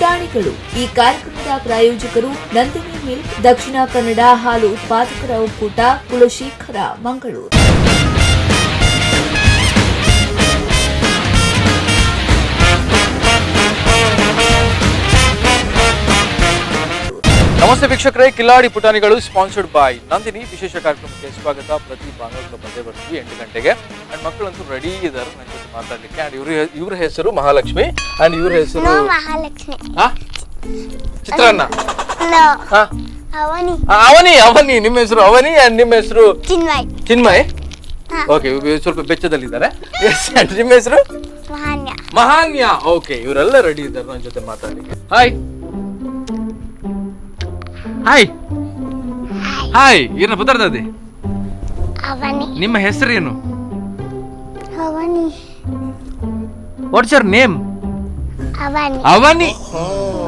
ಪುಟಾಣಿಗಳು. ಈ ಕಾರ್ಯಕ್ರಮದ ಪ್ರಾಯೋಜಕರು ನಂದಿನಿ ಮಿಲ್ಕ್, ದಕ್ಷಿಣ ಕನ್ನಡ ಹಾಲು ಉತ್ಪಾದಕರ ಒಕ್ಕೂಟ, ಕುಲಶೇಖರ, ಮಂಗಳೂರು. ನಮಸ್ತೆ ವೀಕ್ಷಕರೇ, ಕಿಲಾಡಿ ಪುಟಾಣಿಗಳು ಸ್ಪಾನ್ಸರ್ಡ್ ಬೈ ನಂದಿನಿ ವಿಶೇಷ ಕಾರ್ಯಕ್ರಮಕ್ಕೆ ಸ್ವಾಗತ. ಪ್ರತಿ ಭಾನುವಾರ ಬಂದೇ ಬರ್ತೀವಿ 8 ಗಂಟೆಗೆ. ಅಂಡ್ ಮಕ್ಕಳಂತೂ ರೆಡಿ ಇದ್ದಾರೆ ನನ್ನ ಜೊತೆ ಮಾತಾಡ್ಲಿಕ್ಕೆ. ಅಂಡ್ ಇವ್ರ ಇವ್ರ ಹೆಸರು ಮಹಾಲಕ್ಷ್ಮಿ ಅಂಡ್ ಇವ್ರ ಹೆಸರು ನೋ ಮಹಾಲಕ್ಷ್ಮಿ. ಹಾ? ಚಿತ್ರಾನ್ನ. ನೋ. ಹಾ? ಅವನಿ. ಆ, ಅವನಿ ಅವನಿ. ನಿಮ್ಮ ಹೆಸರು ಅವನಿ ಅಂಡ್ ನಿಮ್ಮ ಹೆಸರು? ಚಿನ್ಮಯ್. ಚಿನ್ಮಯ್. ಹಾ. ಓಕೆ, ಸ್ವಲ್ಪ ಬೆಚ್ಚದಲ್ಲಿದ್ದಾರೆ. ಎಸ್, ಅಂಡ್ ನಿಮ್ಮ ಹೆಸರು? ಮಹಾನ್ಯ. ಮಹಾನ್ಯ. ಓಕೆ, ಇವರೆಲ್ಲ ರೆಡಿ ಇದ್ದಾರೆ ನನ್ನ ಜೊತೆ ಮಾತಾಡ್ಲಿಕ್ಕೆ. ಹಾಯ್ ಹಾಯ್ ಹಾಯ್, ಏನ ಬದರ್ದದೆ? ಅವನಿ. ನಿಮ್ಮ ಹೆಸರೇನು? Avani. What's your name? Avani. Avani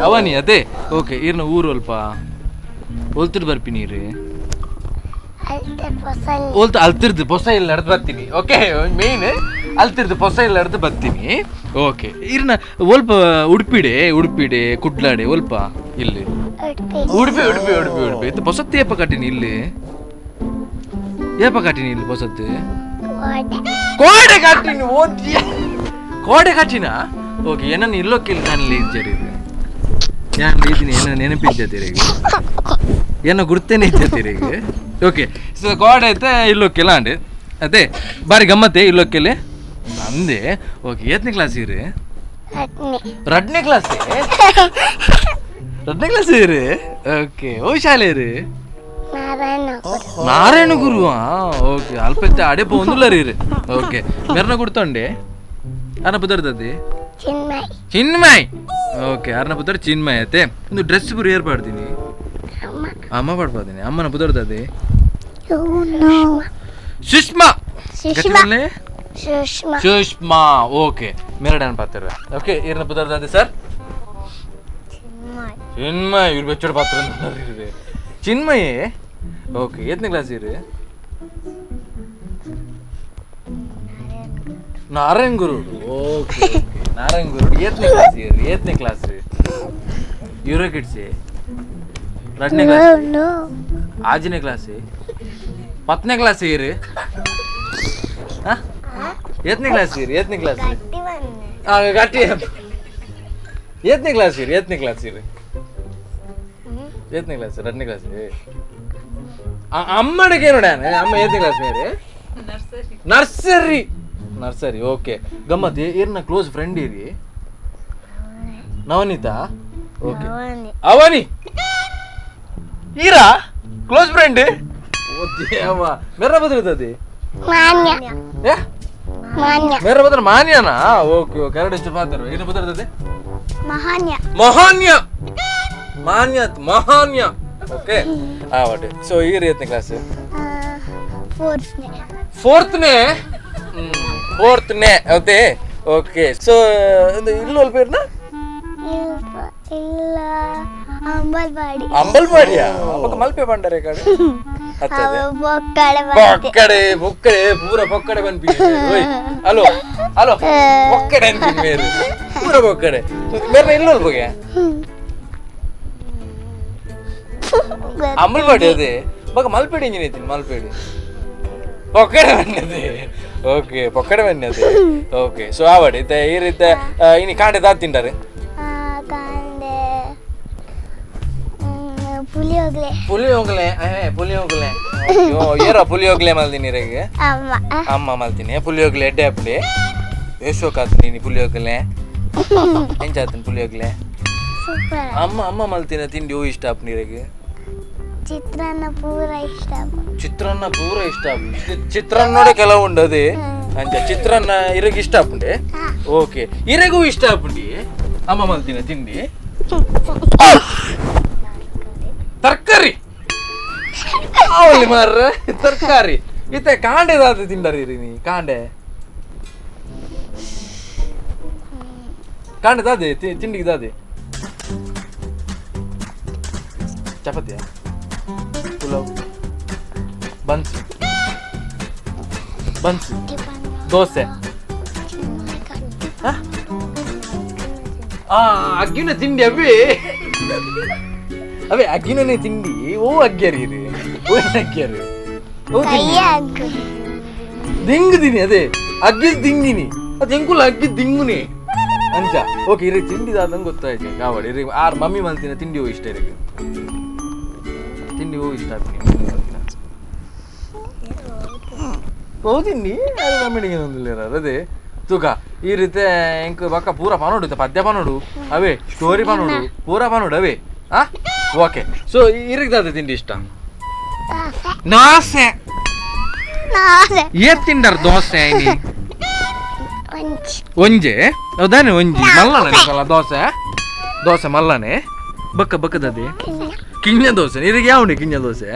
Avani ಅದೇ. ಓಕೆ, ಇರ್ನ ಊರು ಅಲ್ಪ ಒಲ್ತಿರ್ ಬರ್ತೀನಿ ರೀ. ಅಲ್ತೆ ಫಸಲ್. ಓಲ್ತ ಅಲ್ತಿರ್ದು ಪೊಸ ಇಲ್ಲಿ ನಡೆದು ಬರ್ತೀನಿ. ಓಕೆ, ಮೇನ್ ಅಲ್ತಿರ್ದು ಪೊಸ ಇಲ್ಲಿ ನಡೆದು ಬರ್ತೀನಿ. ಓಕೆ, ಇರ್ನ ಒಲ್ಪ ಉಡುಪಿಡೆ ಉಡುಪಿಡೆ ಕುಡ್ಲಾಡೆ ಒಲ್ಪ ಇಲ್ಲಿ? ಉಡುಪಿ. ಉಡುಪಿ ಉಡುಪಿ ಉಡುಪಿ ಉಡುಪಿ. ಇದು ಪೊಸತ್ತು ಏಪ ಕಟ್ಟಿನಿ ಇಲ್ಲಿ? ಏಪ ಕಟ್ಟಿನಿ ಇಲ್ಲಿ ಪೊಸತ್ತು? ಕೋಟೆ. ಕೋಡೆ ಕಟ್ಟಿನಿ. ಓದ್ಯ ಕೋಡೆ ಕಟ್ಟಿನ. ಓಕೆ, ಏನನ್ನ ಇಲ್ಲೋಕಿಲ್ಲ ನಾನು ಇಜ್ಜರಿ ಇದು ಯಾನ್ ಇದ್ದೀನಿ ಏನೋ ನೆನಪಿದ್ದೆ ಈಗ, ಏನೋ ಗುರ್ತೇನೆ ಇದ್ದೆ ಈಗ. ಓಕೆ, ಸೊ ಕೋಡೆ ಐತೆ ಇಲ್ಲೋಕಿಲ್ಲ ಅಂడి ಅದೇ ಬಾರಿ ಗಮ್ಮತ್ತೆ ಇಲ್ಲೋಕಿಲ್ಲ ಅಂದೆ. ಓಕೆ, ಏತ್ನೇ ಕ್ಲಾಸ್ ಇರಿ? ಹತ್ತನೇ. ರಡ್ನೇ ಕ್ಲಾಸ್? ರಡ್ನೇ ಕ್ಲಾಸ್ ಇರಿ. ಓಕೆ, ಓ ಶಾಲೆ ರೀ? ನಾರಾಯಣ ಗುರು. ನಾರಾಯಣ ಗುರು. ಓಕೆ, ಅಲ್ಪ ಅಡೆ ಪೋಂದುಲ್ಲ ರೀ. ಓಕೆ, ಮೆರ್ನ ಗುರ್ತೊಂಡೆ ಅರ್ನ ಪುದರ್ದದ್ದಿ? ಚಿನ್ಮಯ್. ಚಿನ್ಮಯ್. ಓಕೆ, ಅರ್ನ ಪುದರ್ ಚಿನ್ಮಯ್ ಐತೆ. ಒಂದು ಡ್ರೆಸ್ ಪೂರ ಏರ್ಪಾಡ್ತೀನಿ? ಅಮ್ಮ. ಅಮ್ಮ ಪಾಡ್ಪಾದಿನಿ. ಅಮ್ಮನ ಪುದರ್ದದ್ದಿ? ಸುಷ್ಮಾ. ಸುಷ್ಮಾ. ಸುಷ್ಮಾ. ಸುಷ್ಮಾ. ಸುಷ್ಮಾ. ಓಕೆ, ಮೆರಡನ್ ಪಾತ್ರ. ಓಕೆ, ಇರ್ನ ಪುದರ್ದದ್ದಿ ಸರ್? ಚಿನ್ಮಯ್. ಚಿನ್ಮಯ್. ಇವ್ರು ಬೆಚ್ಚೋಡ್ ಪಾತ್ರ ಇವ್ರು. ಚಿನ್ಮಯ್. ಓಕೆ, ಎತ್ತನೇ ಕ್ಲಾಸ್ ಇರಿ? ನಾರಾಯಣ ಗುರು. ಓಕೆ, ನಾರಾಯಣ ಗುರು. ಏತ್ನೇ ಕ್ಲಾಸ್ ಇರಿ? ಏತ್ನೇ ಕ್ಲಾಸ್? ಯೂರೋ ಕಿಡ್ಸ್ ಎರಡನೇ ಕ್ಲಾಸ್? ನೋ. ಆಜನೇ ಕ್ಲಾಸ್? ಪತ್ತನೇ ಕ್ಲಾಸ್ ಇರಿ? ಏತ್ನೇ ಕ್ಲಾಸ್ ಇರಿ? ಏತ್ನೇ ಕ್ಲಾಸ್? ಗಟ್ಟಿ ಬಂದೆ. ಗಟ್ಟಿ. ಏತ್ನೇ ಕ್ಲಾಸ್ ಇರಿ? ಏತ್ನೇ ಕ್ಲಾಸ್ ಇರಿ? ಏತ್ನೇ ಕ್ಲಾಸ್? ಎರಡನೇ ಕ್ಲಾಸ್. ಅಮ್ಮಡಿಗೆ ನೋಡ, ಅಮ್ಮ ಏತ್ನೇ ಕ್ಲಾಸ್ ಮೇರಿ? ನರ್ಸರಿ. ನರ್ಸರಿ. ಓಕೆ, ಗಮ್ಮತ್. ಇರ್ನ ಕ್ಲೋಸ್ ಫ್ರೆಂಡ್ ಇರಿ? ನವನೀತಾ. ಓಕೆ. ಅವನಿ. ಅವನಿ ಈರಾ ಕ್ಲೋಸ್ ಫ್ರೆಂಡ್? ಓ ದೇವ, ಮೆರ್ರ ಬದ್ರದದಿ? ಮಾನ್ಯ. ಏ? ಮಾನ್ಯ. ಮೆರ್ರ ಬದ್ರ ಮಾನ್ಯನಾ? ಓಕೆ ಓಕೆ, ಎರಡು ಎಷ್ಟು ಮಾತಾರು ಏನು ಬದ್ರದದಿ? ಮಹಾನ್ಯ. ಮಹಾನ್ಯ. ಮಾನ್ಯ ಮಹಾನ್ಯ. ಓಕೆ, ಆ what. So ಈ ಏತ್ನೇ ಕ್ಲಾಸ್? ಫೋರ್ತ್ನೇ. ಫೋರ್ತ್ನೇ. ಫೋರ್ತ್ನೇ ಓಕೆ ಓಕೆ. ಸೊ ಇಲ್ಲೂ ಅಲ್ಪ ಇರ್ನ? ಇಲ್ಲ, ಅಂಬಲ್ವಾಡಿ. ಅಂಬಲ್ವಾಡಿಯಾ? ಅವಾಗ ಮಲ್ಪೆ ಬಂಡರೆ ಕಡೆ ಹತ್ತದೆ. ಬೊಕ್ಕಡೆ ಬಂದೆ. ಬೊಕ್ಕಡೆ ಬೊಕ್ಕಡೆ ಪೂರ ಬೊಕ್ಕಡೆ ಬನ್ಪಿ. ಓಯ್, ಹಲೋ ಹಲೋ, ಬೊಕ್ಕಡೆ ಅನ್ಪಿನಿ ಮೇರು ಪೂರ ಬೊಕ್ಕಡೆ ಮೇರ್ನ ಇಲ್ಲ ಅಲ್ಬೋಗೆ ಅಂಬಲ್ವಾಡಿ ಅದೇ ಬಗ ಮಲ್ಪೇಡಿ ಇಂಜಿನ್ ಐತೀನಿ ಮಲ್ಪೇಡಿ ಪೊಕ್ಕಡೆ ಬನ್ನದೆ. ಓಕೆ, ಪೊಕ್ಕಡೆ ಬನ್ನದೆ. ಓಕೆ, ಸೊ ಆವಡಿ ಇತ್ತೆ ಈ ರೀತಿ ಇನಿ ಕಾಂಡೆ ದಾತ್ ತಿಂಡಾರೆ? ಕಾಂಡೆ ಪುಳಿಯೋಗರೆ. ಪುಳಿಯೋಗಲೆ. ಪುಳಿಯೋಗಲೆ ಅಯ್ಯೋ, ಏರ ಪುಳಿಯೋಗಲೆ ಮಲ್ದಿನಿ ರೇಗೆ? ಅಮ್ಮ. ಅಮ್ಮ ಮಲ್ತೀನಿ ಪುಳಿಯೋಗಲೆ. ಎಡ್ಡೆ ಆಪುಂಡೆ ಏಶೋಕಾತು ನೀನಿ ಪುಳಿಯೋಗಲೆ ಎಂಚಾತನ್ ಪುಳಿಯೋಗಲೆ? ಸೂಪರ್. ಅಮ್ಮ ಅಮ್ಮ ಮಲ್ತಿನ ತಿಂಡಿ ಹೂ ಇಷ್ಟ ಆಪ್ ನೀರಿಗೆ? ಚಿತ್ರಾನ್ನ ಪೂರ ಇಷ್ಟ. ಚಿತ್ರಾನ್ನ ಪೂರ ಇಷ್ಟ ಆಪುಂಡು. ಚಿತ್ರಾನ್ನ ನೋಡೆ ಕೆಲವು ಉಂಡು ಅದೇ ಅಂಚ ಚಿತ್ರಾನ್ನ ಇರಗ್ ಇಷ್ಟ ಆಪುಂಡೆ. ಓಕೆ, ಇರಗೂ ಇಷ್ಟ ಆಪುಂಡಿ ಅಮ್ಮ ಮಲ್ತಿನ ತಿಂಡಿ? ತರಕಾರಿ ಆವಲ್ಲಿ ಮಾರ್ರೆ ತರಕಾರಿ. ಇತ್ತೆ ಕಾಂಡೆ ದಾದ ತಿಂಡರಿ ನೀ? ಕಾಂಡೆ ಕಾಂಡೆ ದಾದೆ ತಿಂಡಿಗೆ ದಾದೆ? ಚಪಾತಿಯಾ, ಪುಲಾವ್, ಬನ್ಸ್ ಬನ್ಸ್, ದೋಸೆ? ಹಾ? ಅಗ್ಗಿನ ತಿಂಡಿ ಅವೇ ಅವೇ ಅಗ್ಗಿನೇ ತಿಂಡಿ. ಓ ಅಗ್ಗ್ಯಾರಿ ಇದು, ಓ ಅಗ್ಗ್ಯಾರು ಓ ದಿಂಗುದಿನಿ. ಅದೇ ಅಗ್ಗಿ ದಿಂಗಿನಿ, ಅದು ಎಂಕುಲ ಅಗ್ಗಿ ದಿಂಗುನಿ ಅಂಚ. ಓಕೆ, ಇರಿ ತಿಂಡಿದಾದಂಗೆ ಗೊತ್ತಾಯ್ತು ಕಾವಡಿ. ಇರಿ ಆರ್ ಮಮ್ಮಿ ಮಲ್ತಿನ ತಿಂಡಿ ಹೂ ಇಷ್ಟ ಇರಿಗೆ? ತಿಂಡಿ ಹೂ ಇಷ್ಟ ಆಗ್ತೀನಿ ಮಮ್ಮಿ ಮಲ್ತಿನ ಓ ತಿಂಡಿ ಅದು ಮಮ್ಮಿಡಿಗೆ ಒಂದಿಲ್ಲ. ಅದೇ ತೂಕ ಈ ರೀತಿ ಎಂಕ್ ಬಕ್ಕ ಪೂರ ಪನೋಡು ಪದ್ಯ ಪನೋಡು ಅವೇ ಸ್ಟೋರಿ ಪನೋಡು ಪೂರ ಪನೋಡು ಅವೇ. ಆ ಓಕೆ, ಸೊ ಇರಿಗ್ದಾದ ತಿಂಡಿ ಇಷ್ಟ? ದೋಸೆ. ಏತ್ ತಿಂಡರ್ ದೋಸೆ? ಒಂಜೆ ಹೌದಾನೆ? ಒಂಜಿ ಮಲ್ಲನೆ ದೋಸೆ? ದೋಸೆ ಮಲ್ಲನೆ ಬಕ್ಕ ಬಕ್ಕದದೆ ಕಿಂಜ ದೋಸೆ ಇರಿಗೆ ಯಾವಣಿ ಕಿಂಜ ದೋಸೆ?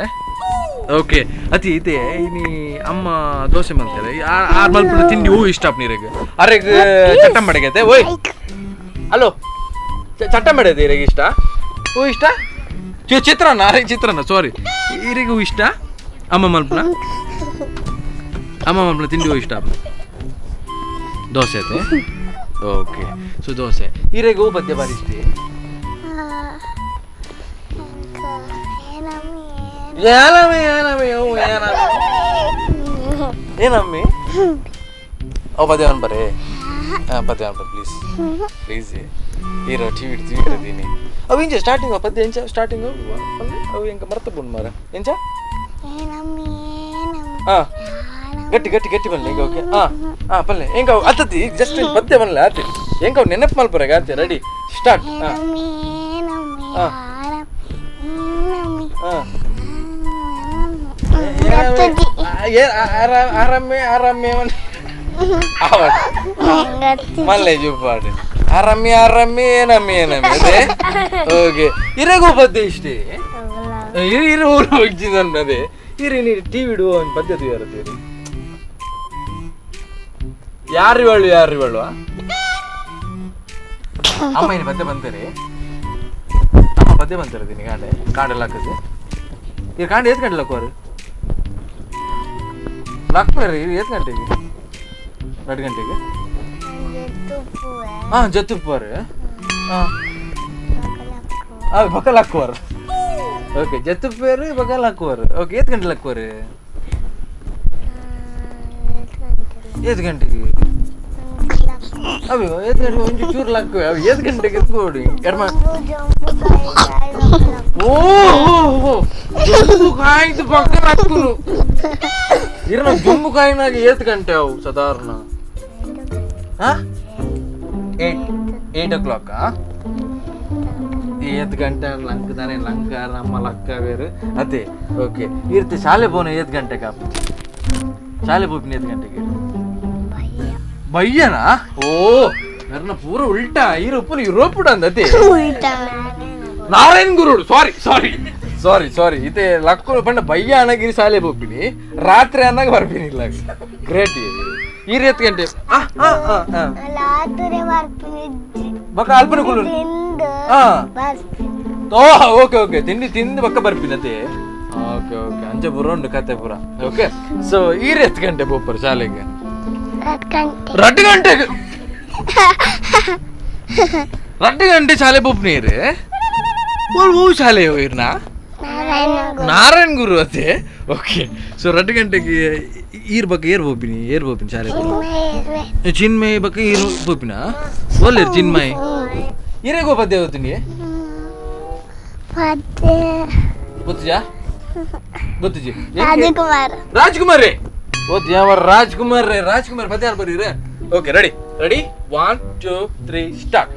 ಓಕೆ, ಅತಿ ಇತೆ ಇನಿ ಅಮ್ಮ ದೋಸೆ ಮಲ್ತಾರೆ. ಆರ್ ಮಲ್ಪುನ ತಿಂಡಿ ಹೂ ಇಷ್ಟ ನೀರಿಗೆ? ಅರೆಗ್ ಚಟ್ಟಂಬಡೆಗೈತೆ. ಓಯ್ ಹಲೋ, ಚಟ್ಟಂಬಡೆ ಇರಿಗೆ ಇಷ್ಟ? ಹೂ ಇಷ್ಟ? ಚಿತ್ರಾನ್ನ. ಅರೆ ಚಿತ್ರಾನ್ನ, ಸಾರಿ. ಇರಿಗೂ ಇಷ್ಟ ಅಮ್ಮ ಮಲ್ಪುನ? ಅಮ್ಮ ಮಲ್ಪುನ ತಿಂಡಿ ಹೂ ಇಷ್ಟ? ದೋಸೆ ಐತೆ. ಓಕೆ, ಸೊ ದೋಸೆ ಇರೆಗೆ ಹೂ ಪದ್ಯ ಬಾರಿ ಇಷ್ಟ? ಏನಮ್ಮಿ ಏನಮ್ಮಿ ಏನಮ್ಮಿ ಓ ಪದ್ಯ ಅನ್ಬರೇ. ಹಾಂ ಪದ್ಯ ಅನ್ಬರ್ ಪ್ಲೀಸ್ ಪ್ಲೀಸ್. ಈರ ಟಿವಿ ಇಡ್ತೀನಿ ಅವು ಇಂಚ ಸ್ಟಾರ್ಟಿಂಗ್ ಪದ್ಯ ಎಂಚ ಸ್ಟಾರ್ಟಿಂಗ್ ಅವು ಎಂಕ ಮರ್ತ ಬುಣ್ ಮಾರ ಎಂಚ. ಹಾಂ ಗಟ್ಟಿ ಗಟ್ಟಿ ಗಟ್ಟಿ ಬನ್ನಿ ಈಗ. ಓಕೆ ಹಾಂ ಹಾಂ ಬನ್ನಿ ಹೆಂಗ ಅತ್ತತಿ ಜಸ್ಟ್ ಪದ್ಯ ಬನ್ನಿ ಆತಿ ಹೆಂಗ ಅವು ನೆನಪು ಮಲ್ಪರಾಗ ಆತಿ. Ready start. ಹಾಂ ಹಾಂ ಹಾಂ ಆರಾಮೆ ಆರಾಮೆ ಮಲ್ಲೆ ಜುಪ್ಪಾಡು ಆರಾಮಿ ಆರಾಮಿ ಏನಮ್ಮಿ ಏನಮ್ಮಿ ಅದೇ. ಓಕೆ, ಇರಗೂ ಪದ್ಯ ಇಷ್ಟೇ ಇರು ಇರು ಊರು ಹೋಗ್ತಿದ್ದಾನೆ ಅದೇ. ಇರಿ ನೀರು ಟಿವಿ ಇಡುವ ಒಂದು ಪದ್ಧತಿ ಇರುತ್ತೆ. ಯಾರು ಹೇಳು ಯಾರು ಹೇಳುವ ಅಮ್ಮ ಏನು ಪದ್ಯ ಬಂತಾರೆ? ಅಮ್ಮ ಪದ್ಯ ಬಂತಾರೆ ದಿನ ಕಾಂಡೆ ಕಾಂಡೆಲ್ಲ ಹಾಕದೆ. ಈಗ ಕಾಂಡೆ ಏತ್ ಗಂಟೆ ಲಕ್ಕುವರು ಲಕ್ಪೇರಿ ಏತ್ ಗಂಟೆಗೆ? 2 ಗಂಟೆಗೆ. ಹಾಂ ಜತ್ತುಪ್ಪರು. ಹಾಂ ಬಕಲ್ ಹಾಕುವರು. ಓಕೆ, ಜತ್ತುಪ್ಪೇರು ಬಕಲ್ ಹಾಕುವರು. ಓಕೆ, ಏತ್ ಗಂಟೆ ಲಕ್ಕುವರು? ಏತ್ ಗಂಟೆಗೆ? ಅವಿ ಏತ್ ಗಂಟೆಗೆ ಒಂಜಿ ಚೂರು ಲಕ್ಕುವೆ ಅವಿ ಏತ್ ಗಂಟೆಗೆ ಎತ್ಕೋಡಿ ಎರ್ಮ. ಓ ಓ ಜೊಂಬು ಕಾಯ್ದು ಪಕ್ಕ ಹಾಕುನು ಇರನ. ಜೊಂಬು ಕಾಯಿನಾಗ ಏತ್ ಗಂಟೆ ಅವು ಸಾಧಾರಣ? ಹಾಂ 8 o'clock. ಏತ್ ಗಂಟೆ ಲಂಕ ತಾನೆ ಲಂಕ ನಮ್ಮ ಲಕ್ಕ ಬೇರೆ ಅದೇ. ಓಕೆ, ಇರ್ತಿ ಶಾಲೆ ಪೋನ ಏತ್ ಗಂಟೆಗೆ ಕಾಪು? ಶಾಲೆ ಪೋಪಿನ ಏತ್ ಗಂಟೆಗೆ? ಬಯ್ಯನಾ? ಓ ನನ್ನ ಪೂರ ಉಲ್ಟಾ ಈರೊಪ್ಪನ ಯುರೋಪ್ ಅಂದತೆ. ನಾರಾಯಣ್ ಗುರುಡು ಸಾರಿ ಸಾರಿ ಸಾರಿ ಸಾರಿ ಇತ್ತೆ ಲಕ್ಕ ಪಂಡ ಬಯ್ಯ ಅನಗಿರಿ ಶಾಲೆ ಪೋಪಿನಿ ರಾತ್ರಿ ಅನ್ನಾಗ ಬರ್ಪಿನಿ ಇಲ್ಲ. ಗ್ರೇಟ್. ಈ ಏತ್ ಗಂಟೆ? ಬಕ್ಕ ಅಲ್ಪನ ಕುಲ್ಲು. ಓಕೆ ಓಕೆ, ತಿಂಡಿ ತಿಂದು ಬಕ್ಕ ಬರ್ಪಿನತೆ. ಓಕೆ ಓಕೆ, ಅಂಚೆ ಪೂರ ಉಂಡು ಕತೆ ಪೂರ. ಓಕೆ, ಸೊ ಈ ಎತ್ತು ಗಂಟೆ ಪೋಪರು ಶಾಲೆಗೆ? 2 ಗಂಟೆಗೆ. 2 ಗಂಟೆ ಶಾಲೆ ಪೋಪ್ ನೀರು? ಓ ಶಾಲೆ ಹೋಗಿರ್ನ ನಾರಾಯಣ್ ಗುರು ಅದೇ. ಓಕೆ, ಸೊ 2 ಗಂಟೆಗೆ ಈರ್ ಬಕ್ಕ ಏರ್ ಪೋಪಿನಿ? ಏರ್ ಪೋಪಿನಿ ಶಾಲೆ? ಚಿನ್ಮಯಿ ಬಕ್ಕ ಈರು ಪೋಪಿನ? ಒಲ್ಲೇರು ಚಿನ್ಮಯಿ ಇರೇಗೋ ಪದ್ಯ ಓದ್ತೀನಿ ಗೊತ್ತಿಜಾ? ಗೊತ್ತಿಜಿ ರಾಜ್ಕುಮಾರ್. ರಾಜ್ಕುಮಾರ್ ಓದ್ ಯಾವ ರಾಜ್ಕುಮಾರ್? ರಾಜ್ಕುಮಾರ್ ಪದ್ಯ ಬರೀ. Okay, ready ready 1 2 3 start.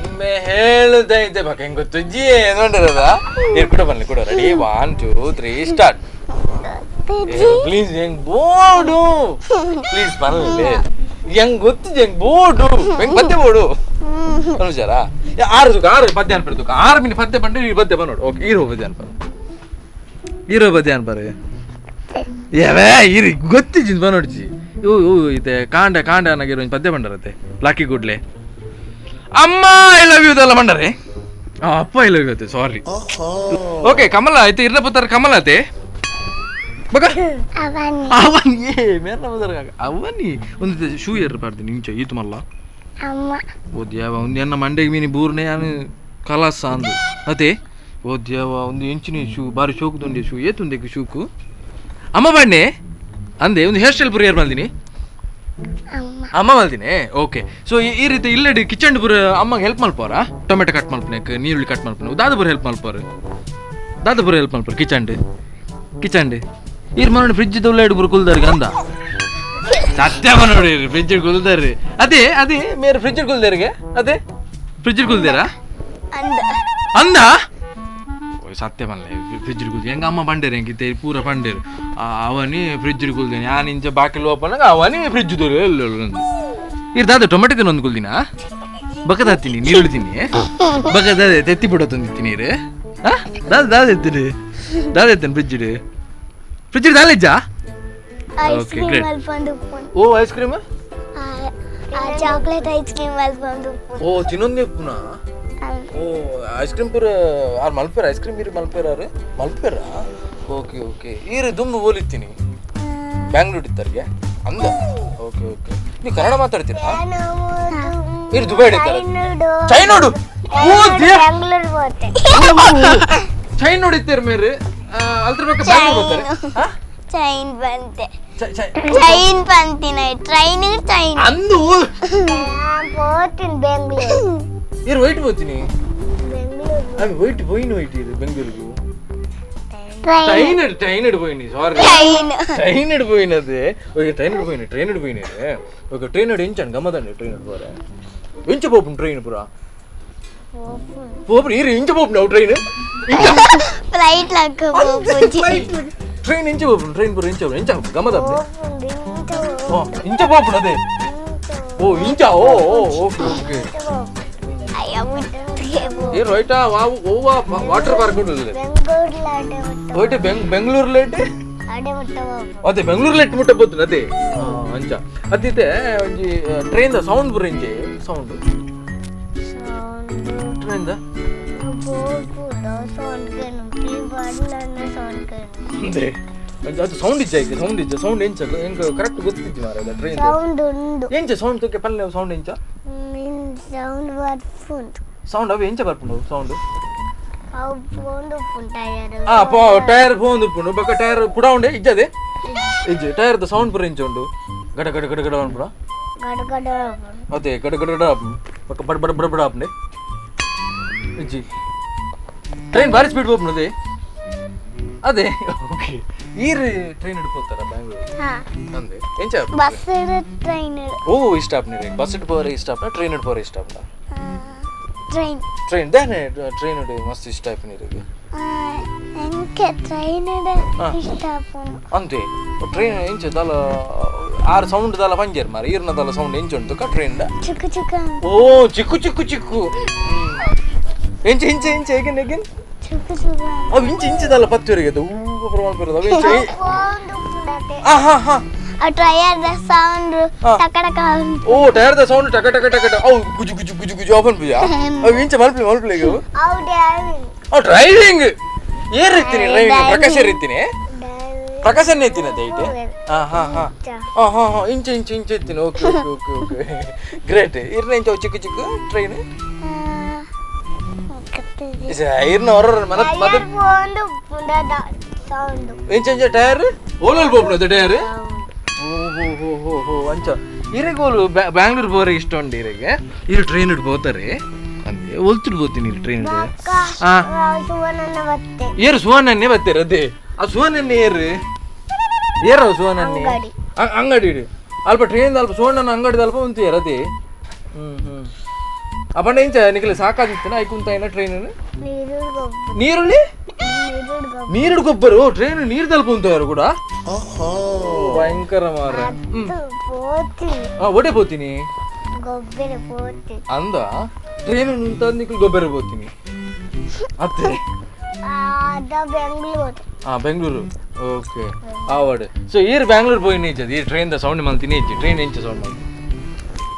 ಒಮ್ಮೆ ಹೇಳುದೈತೆ ಬಕ್ಕ ಹೆಂಗ್ ಗೊತ್ತುಜ್ಜಿ ನೋಡಿರದ ಕೂಡ ಬನ್ನಿ ಕೂಡ. Ready 1 2 3 start. Please ಹೆಂಗ್ ಬೋಡು ಪ್ಲೀಸ್ ಬರಲಿ ಹೆಂಗ್ ಗೊತ್ತಿದೆ ಹೆಂಗ್ ಬೋಡು ಹೆಂಗ್ ಪದ್ಯ ಬೋಡು ಅನುಚಾರ ಆರು ತುಕ ಆರು ಪದ್ಯ ಅನ್ಪಡ್ತು 6 ಮಿನಿ ಪದ್ಯ ಬಂದು ಈ ಪದ್ಯ ಬಂದೋಡು. ಓಕೆ, ಈರೋ ಪದ್ಯ ಅನ್ಪರು ಈರೋ ಪದ್ಯ ಅನ್ಪರು ಯಾವೇ ಇರಿ ಗೊತ್ತಿಜ್ಜಿಂದ ಬಂದೋಡ್ಚಿ ಇವು ಇವು ಐತೆ ಕಾಂಡ ಕಾಂಡ ಅನ್ನಗಿರೋ ಒಂದು ಪದ್ಯ ಬಂಡರತ್ತೆ ಲಾಕಿ ಗುಡ್ಲೆ ಅಮ್ಮ I love you ಇದೆಲ್ಲ ಬಂಡರೆ. ಅಪ್ಪ I love you ಅತ್ತೆ ಸಾರಿ. ಓಕೆ, ಕಮಲ ಆಯ್ತು ಇರ್ನ ಪುತ್ತರ ಕಮಲ ಅತ್ತೆ. ಬಕ ಅವನಿ. ಅವನಿ ಏ ಮೇರ್ನ ಬದರ್ ಅವನಿ ಒಂದು ಶೂ ಏರ್ ಪಾಡ್ತೀನಿ ಇಂಚ ಈತು ಮಲ್ಲ. ಅಮ್ಮ. ಓ ದೇವ ಒಂದು ಎನ್ನ ಮಂಡೆಗೆ ಮೀನಿ ಬೂರ್ನೆ ಯಾನು ಕಲಾಸ ಅಂದು ಅದೇ. ಓ ದೇವ ಒಂದು ಎಂಚಿನ ಶೂ ಬಾರಿ ಶೋಕುದುಂಡೆ ಶೂ ಏತುಂದೆಕ್ ಶೂಕು ಅಮ್ಮ ಬಣ್ಣೆ ಅಂದೆ ಒಂದು ಹೇರ್ ಸ್ಟೈಲ್ ಪೂರ ಏರ್ ಮಲ್ದಿನಿ ಅಮ್ಮ ಮಲ್ದಿನಿ. ಓಕೆ ಸೊ ಈ ರೀತಿ ಇಲ್ಲಡಿ ಕಿಚನ್ ಪೂರ ಅಮ್ಮಗೆ ಹೆಲ್ಪ್ ಮಲ್ಪೋರ ಟೊಮೆಟೊ ಕಟ್ ಮಲ್ಪನೆಕ್ ನೀರುಳ್ಳಿ ಕಟ್ ಮಲ್ಪನೆ ದಾದ ಪೂರ ಹೆಲ್ಪ್ ಮಲ್ಪೋರು ದಾದ ಪೂರ ಹೆಲ್ಪ್ ಮಲ್ಪೋರು ಕಿಚನ್ಡ್ ಕಿಚನ್ಡ್ ಈರ್ ಮನೋಡಿ ಫ್ರಿಜ್ ದೊಲ್ಲ ಪೂರ ಕುಲ್ದಾರ್ಗೆ ಅಂದ ಸತ್ಯ ನೋಡಿ ಫ್ರಿಜ್ ಕುಲ್ದಾರ್ರಿ ಅದೇ ಅದೇ ಮೇರೆ ಫ್ರಿಜ್ ಕುಲ್ದಾರಿಗೆ ಅದೇ ಫ್ರಿಜ್ ಕುಲ್ದೇರಾ ಅಂದ ಅಂದ ಸತ್ಯ ಮಲ್ಲೆ ಫ್ರಿಜ್ ಕುಲ್ದು ಹೆಂಗ ಅಮ್ಮ ಬಂಡೇರು ಹೆಂಗಿತ್ತೆ ಪೂರ ಬಂಡೇರು ಅವನಿ ಫ್ರಿಜ್ ಕುಲ್ದೇನೆ ಯಾನ್ ಇಂಚ ಬಾಕಿಲ್ ಓಪನ್ ಅವನಿ ಫ್ರಿಜ್ ದೊರೆ ಎಲ್ಲ ಇರ್ ದಾದ ಟೊಮೆಟೊ ತಿನ್ನೊಂದು ಕುಲ್ದಿನ ಬಕದ ಹತ್ತೀನಿ ನೀರುಳ್ಳಿ ತಿನ್ನಿ ಬಕದ ತೆತ್ತಿ ಬಿಡೋ ತಂದಿತ್ತೀನಿ ನೀರು ದಾದ ದಾದ ಎತ್ತೀನಿ ದಾದ ಎತ್ತೇನೆ ಫ್ರಿಜ್ ಫ್ರಿಜ್ ದಾಲೇಜ್ಜಾ. Ice Okay, cream great. ಮಲ್ಪೊಂದು ಉಪ್ಪುಂಡು. ಓ ice cream chocolate ice cream ಮಲ್ಪೊಂದು ಉಪ್ಪುಂಡು. ಓ ತಿನ್ನೊಂದೇ ಪುನಾ. ಓ ಐಸ್ ಕ್ರೀಮ್ ಪೂರ ಆರ್ ಮಲ್ಪೇರ ಐಸ್ ಕ್ರೀಮ್ ಇರು ಮಲ್ಪೇರ ಮಲ್ಪೇರ. ಓಕೆ ಓಕೆ ಈರು ದುಂಬು ಓಲಿತ್ತೀನಿ ಬ್ಯಾಂಗ್ಳೂರ್ ಇತ್ತರಿಗೆ ಅಂದ. ಓಕೆ ಓಕೆ ನೀವು ಕನ್ನಡ ಮಾತಾಡ್ತೀರಾ? ಇರು ದುಬೈ ಇರ್ತಾರೆ ಚೈನೋಡು ಬೆಂಗಳೂರು ಹೋತೆ ಚೈನೋಡು ಇತ್ತೀರ ಮೇರೆ ಅಲ್ದ್ರ ಬಗ್ಗೆ ಬ್ಯಾಂಗ್ಳೂರ್ ಹೋಗ್ತಾರೆ. ಚೈನ್ ಬಂತೆ ಚೈನ್ ಬಂತಿನ ಟ್ರೈನ್ ಚೈನ್ ಅಂದು ಹೋಗ್ತೀನಿ ಬೆಂಗಳೂರು. ಇರು ವೈಟ್ ಹೋಗ್ತೀನಿ ಬೆಂಗಳೂರು ಅವಿ ವೈಟ್ ಪೋಯಿನ ವೈಟ್ ಇದು ಬೆಂಗಳೂರಿಗೆ ಟ್ರೈನ್ ಟ್ರೈನ್ ಹೋಯಿನಿ ಸಾರಿ ಟ್ರೈನ್ ಟ್ರೈನ್ ಹೋಯಿನದೆ. ಓಕೆ ಟ್ರೈನ್ ಹೋಯಿನಿ ಟ್ರೈನ್ ಹೋಯಿನಿ. ಓಕೆ ಟ್ರೈನ್ ಎಂಚನ್ ಗಮ್ಮದಂడి ಟ್ರೈನ್ ಪೋರೆ ಎಂಚ ಪೋಪುನ್ ಟ್ರೈನ್ ಪೂರ ಪೋಪುನ್ ಇರು ಇಂಚ ಪೋಪುನ್ ಅವು ಟ್ರೈನ್ ಫ್ಲೈಟ್ ಲಕ್ಕ ಪೋಪುಜಿ ಟ್ರೈನ್ ಎಂಚ ಪೋಪುನ್ ಟ್ರೈನ್ ಪೂರ ಎಂಚ ಎಂಚ ಗಮ್ಮದ ಓ ಇಂಚ ಪೋಪುನ್ ಅದೇ ಓ ಇಂಚ ಓ ಓ ಓಕೆ ಓಕೆ ಈ ರೈಟಾ ವಾವ್ ಓವಾ ವಾಟರ್ ಪಾರ್ಕ್ ಉಂಟು ಹೋಯ್ತು ಬೆಂಗಳೂರು ಲೇಟ್ ಅದೇ ಬೆಂಗಳೂರು ಲೇಟ್ ಮುಟ್ಟ ಬೋತು ಅದೇ ಅಂಚ ಅದಿತ್ತೆ ಒಂಜಿ ಟ್ರೈನ್ the sound ಪೂರ ಇಂಚೆ ಸೌಂಡ್ ಟ್ರೈನ್ the ಅದು ಸೌಂಡ್ ಇಜ್ಜ ಈಗ ಸೌಂಡ್ ಇಜ್ಜ ಸೌಂಡ್ ಎಂಚ ಎಂಕ ಕರೆಕ್ಟ್ ಗೊತ್ತಿಜ್ಜಿ ಮಾರ್ರೆ ಟ್ರೈನ್ ಸೌಂಡ್ ಉಂಡು ಎಂಚ ಸೌಂಡ್ ತೋಕೆ ಪಲ್ಲೆ ಸೌಂಡ್ ಎಂಚ ಸೌಂಡ್ ಬರ್ಪುಂಡು ಸೌಂಡ್ ಅವು ಎಂಚ ಬರ್ಪುಂಡು ಸೌಂಡ್ ಅವು ಪೋಂಡು ಉಪ್ಪುಂಡು ಟೈರ್ ಆ ಪೋ ಟೈರ್ ಪೋಂದು ಉಪ್ಪುಂಡು ಬೊಕ್ಕ ಟೈರ್ ಪುಡ ಉಂಡೆ ಇಜ್ಜದೆ ಇಜ್ಜೆ ಟೈರ್ದ ಸೌಂಡ್ ಪೂರ ಎಂಚ ಉಂಡು ಗಡ ಗಡ ಗಡ ಗಡ ಉಂಡು ಗಡ ಗಡ ಅದೇ ಗಡ ಗಡ ಗಡ ಬೊಕ್ಕ ಬಡ ಬಡ ಬಡ ಬಡ ಆಪುಂಡೆ ಇಜ್ಜಿ ಟ್ರೈನ್ ಭಾರಿ ಸ್ಪೀಡ್ ಪೋಪುಂಡು ಅದೇ ಅದೇ. ಓಕೆ ಈರ್ ಟ್ರೈನ್ ಹಿಡ್ಕೋತಾರ ಬ್ಯಾಂಗ್ಳೂರ್ ಅಂದೆ ಎಂಚ ಬಸ್ ಟ್ರೈನ್ ಓ ಇಷ್ಟ ಆಪ್ನಿ ಬಸ್ it ಪೋರೆ ಇಷ್ಟ ಆಪ್ನ ಟ್ರೈನ್ it ಪೋರೆ ಇಷ್ಟ ಆಪ್ನ ಟ್ರೈನ್ ಟ್ರೈನ್ ದಾನೆ ಟ್ರೈನ್ ಇಡು ಮಸ್ತ್ ಇಷ್ಟ ಆಪ್ನಿ ನಿಮಗೆ ಎಂಕೆ ಟ್ರೈನ್ ಇಷ್ಟ ಆಪುಂಡು ಅಂತೆ ಟ್ರೈನ್ ಎಂಚ ದಾಲ ಆರ್ ಸೌಂಡ್ ದಾಲ ಪಂಜೇರ್ ಮಾರ ಈರ್ನ ದಾಲ ಸೌಂಡ್ ಎಂಚ ಉಂಟು ಕ ಟ್ರೈನ್ the ಚಿಕ್ಕು ಚಿಕ್ಕ ಓ ಚಿಕ್ಕು ಚಿಕ್ಕು ಚಿಕ್ಕು ಎಂಚ ಎಂಚ ಎಂಚ ಎಗನ್ ಎಗನ್ ಚಿಕ್ಕು ಚಿಕ್ಕ ಅವು ಇಂಚ ಇಂಚ ದಾಲ ಪತ್ತುವರೆಗೆ ಅದು ಊ ಪ್ರಮಾಣ ಬರೋದು ಅವು ಎಂಚ ಆ ಹಾ ಹಾ ಆ tyre the sound ಟಕ ಟಕ. ಓ tyre the sound ಟಕ ಟಕ ಟಕ ಅವು ಗುಜು ಗುಜು ಗುಜು ಗುಜು ಓಪನ್ ಪೂಜಾ ಅವು ಇಂಚ ಮಲ್ಪಲೆ ಮಲ್ಪಲೆ ಈಗ ಅವು ಡ್ರೈವಿಂಗ್ ಅವು ಡ್ರೈವಿಂಗ್ ಏರ್ ಇರ್ತೀನಿ ಡ್ರೈವಿಂಗ್ ಪ್ರಕಾಶ್ ಇರ್ತೀನಿ ಪ್ರಕಾಶ್ ಅನ್ನ ಇರ್ತೀನಿ ಅದೇ ಐತೆ ಹಾ ಹಾ ಹಾ ಹಾ ಹಾ ಹಾ ಇಂಚ ಇಂಚ ಇಂಚ ಇರ್ತೀನಿ. Okay okay okay okay great. ಇರ್ನ ಇಂಚ ಚಿಕ್ಕ ಚಿಕ್ಕ ಟ್ರೈನ್ ಇರ್ನ ಹೊರ ಮನ ಮದ ಸೌಂಡ್ ಇಂಚ ಇಂಚ ಟೈರ್ ಓಲೋಲ್ ಪೋಪುನ ಟೈರ್ ಓ ಹೋ ಹೋ ಹೋ ಹೋ ಅಂಚ ಇರೆಗೋಲು ಬ್ಯಾಂಗ್ಳೂರ್ ಪೋರೆ ಇಷ್ಟ ಉಂಡು ಇರೆಗೆ ಇರು ಟ್ರೈನ್ ಇಟ್ಟು ಪೋತಾರೆ ಅಂದೆ ಒಲ್ತುಡು ಪೋತೀನಿ ಇಲ್ಲಿ ಟ್ರೈನ್ ಏರು ಸುವರ್ಣನ್ನೇ ಬರ್ತೀರ ಅದೇ ಆ ಸುವರ್ಣನ್ನೇ ಏರು ಏರು ಸುವರ್ಣನ್ನೇ ಅಂಗಡಿ ಇಡು ಅಲ್ಪ ಟ್ರೈನ್ ಅಲ್ಪ ಸುವರ್ಣನ ಅಂಗಡಿ ಅಲ್ಪ ಉಂತು ಏರು ಅದೇ. ಹ್ಮ್ ಹ್ಮ್ ಆ ಪಂಡ ಇಂಚ ನಿಖಿಲ ಸಾಕಾದಿತ್ತನ ಐಕುಂತ ಟ್ರೈನ್ ನೀರುಳ್ಳಿ ನೀರುಡು ಗೊಬ್ಬರು ಟ್ರೈನ್ ನೀರು ತಲುಪ ಉಂಟು ಕೂಡ ಭಯಂಕರ ಮಾರ. ಒಡೆ ಪೋತೀನಿ ಅಂದ ಟ್ರೈನ್ ಉಂಟು ನಿಖಿಲ್ ಗೊಬ್ಬರ ಪೋತೀನಿ ಅತ್ತೆ ಬೆಂಗಳೂರು ಬೆಂಗಳೂರು ಓಕೆ ಆವಡ್ ಸೊ ಈರ್ ಬ್ಯಾಂಗ್ಳೂರ್ ಪೋಯಿನ ಇಜ್ಜದು ಈ ಟ್ರೈನ್ the sound ಮಲ್ತೀನಿ ಇಜ್ಜಿ ಟ್ರೈನ್ ಎಂಚ ಸೌಂಡ್ ಮಲ್ತಿ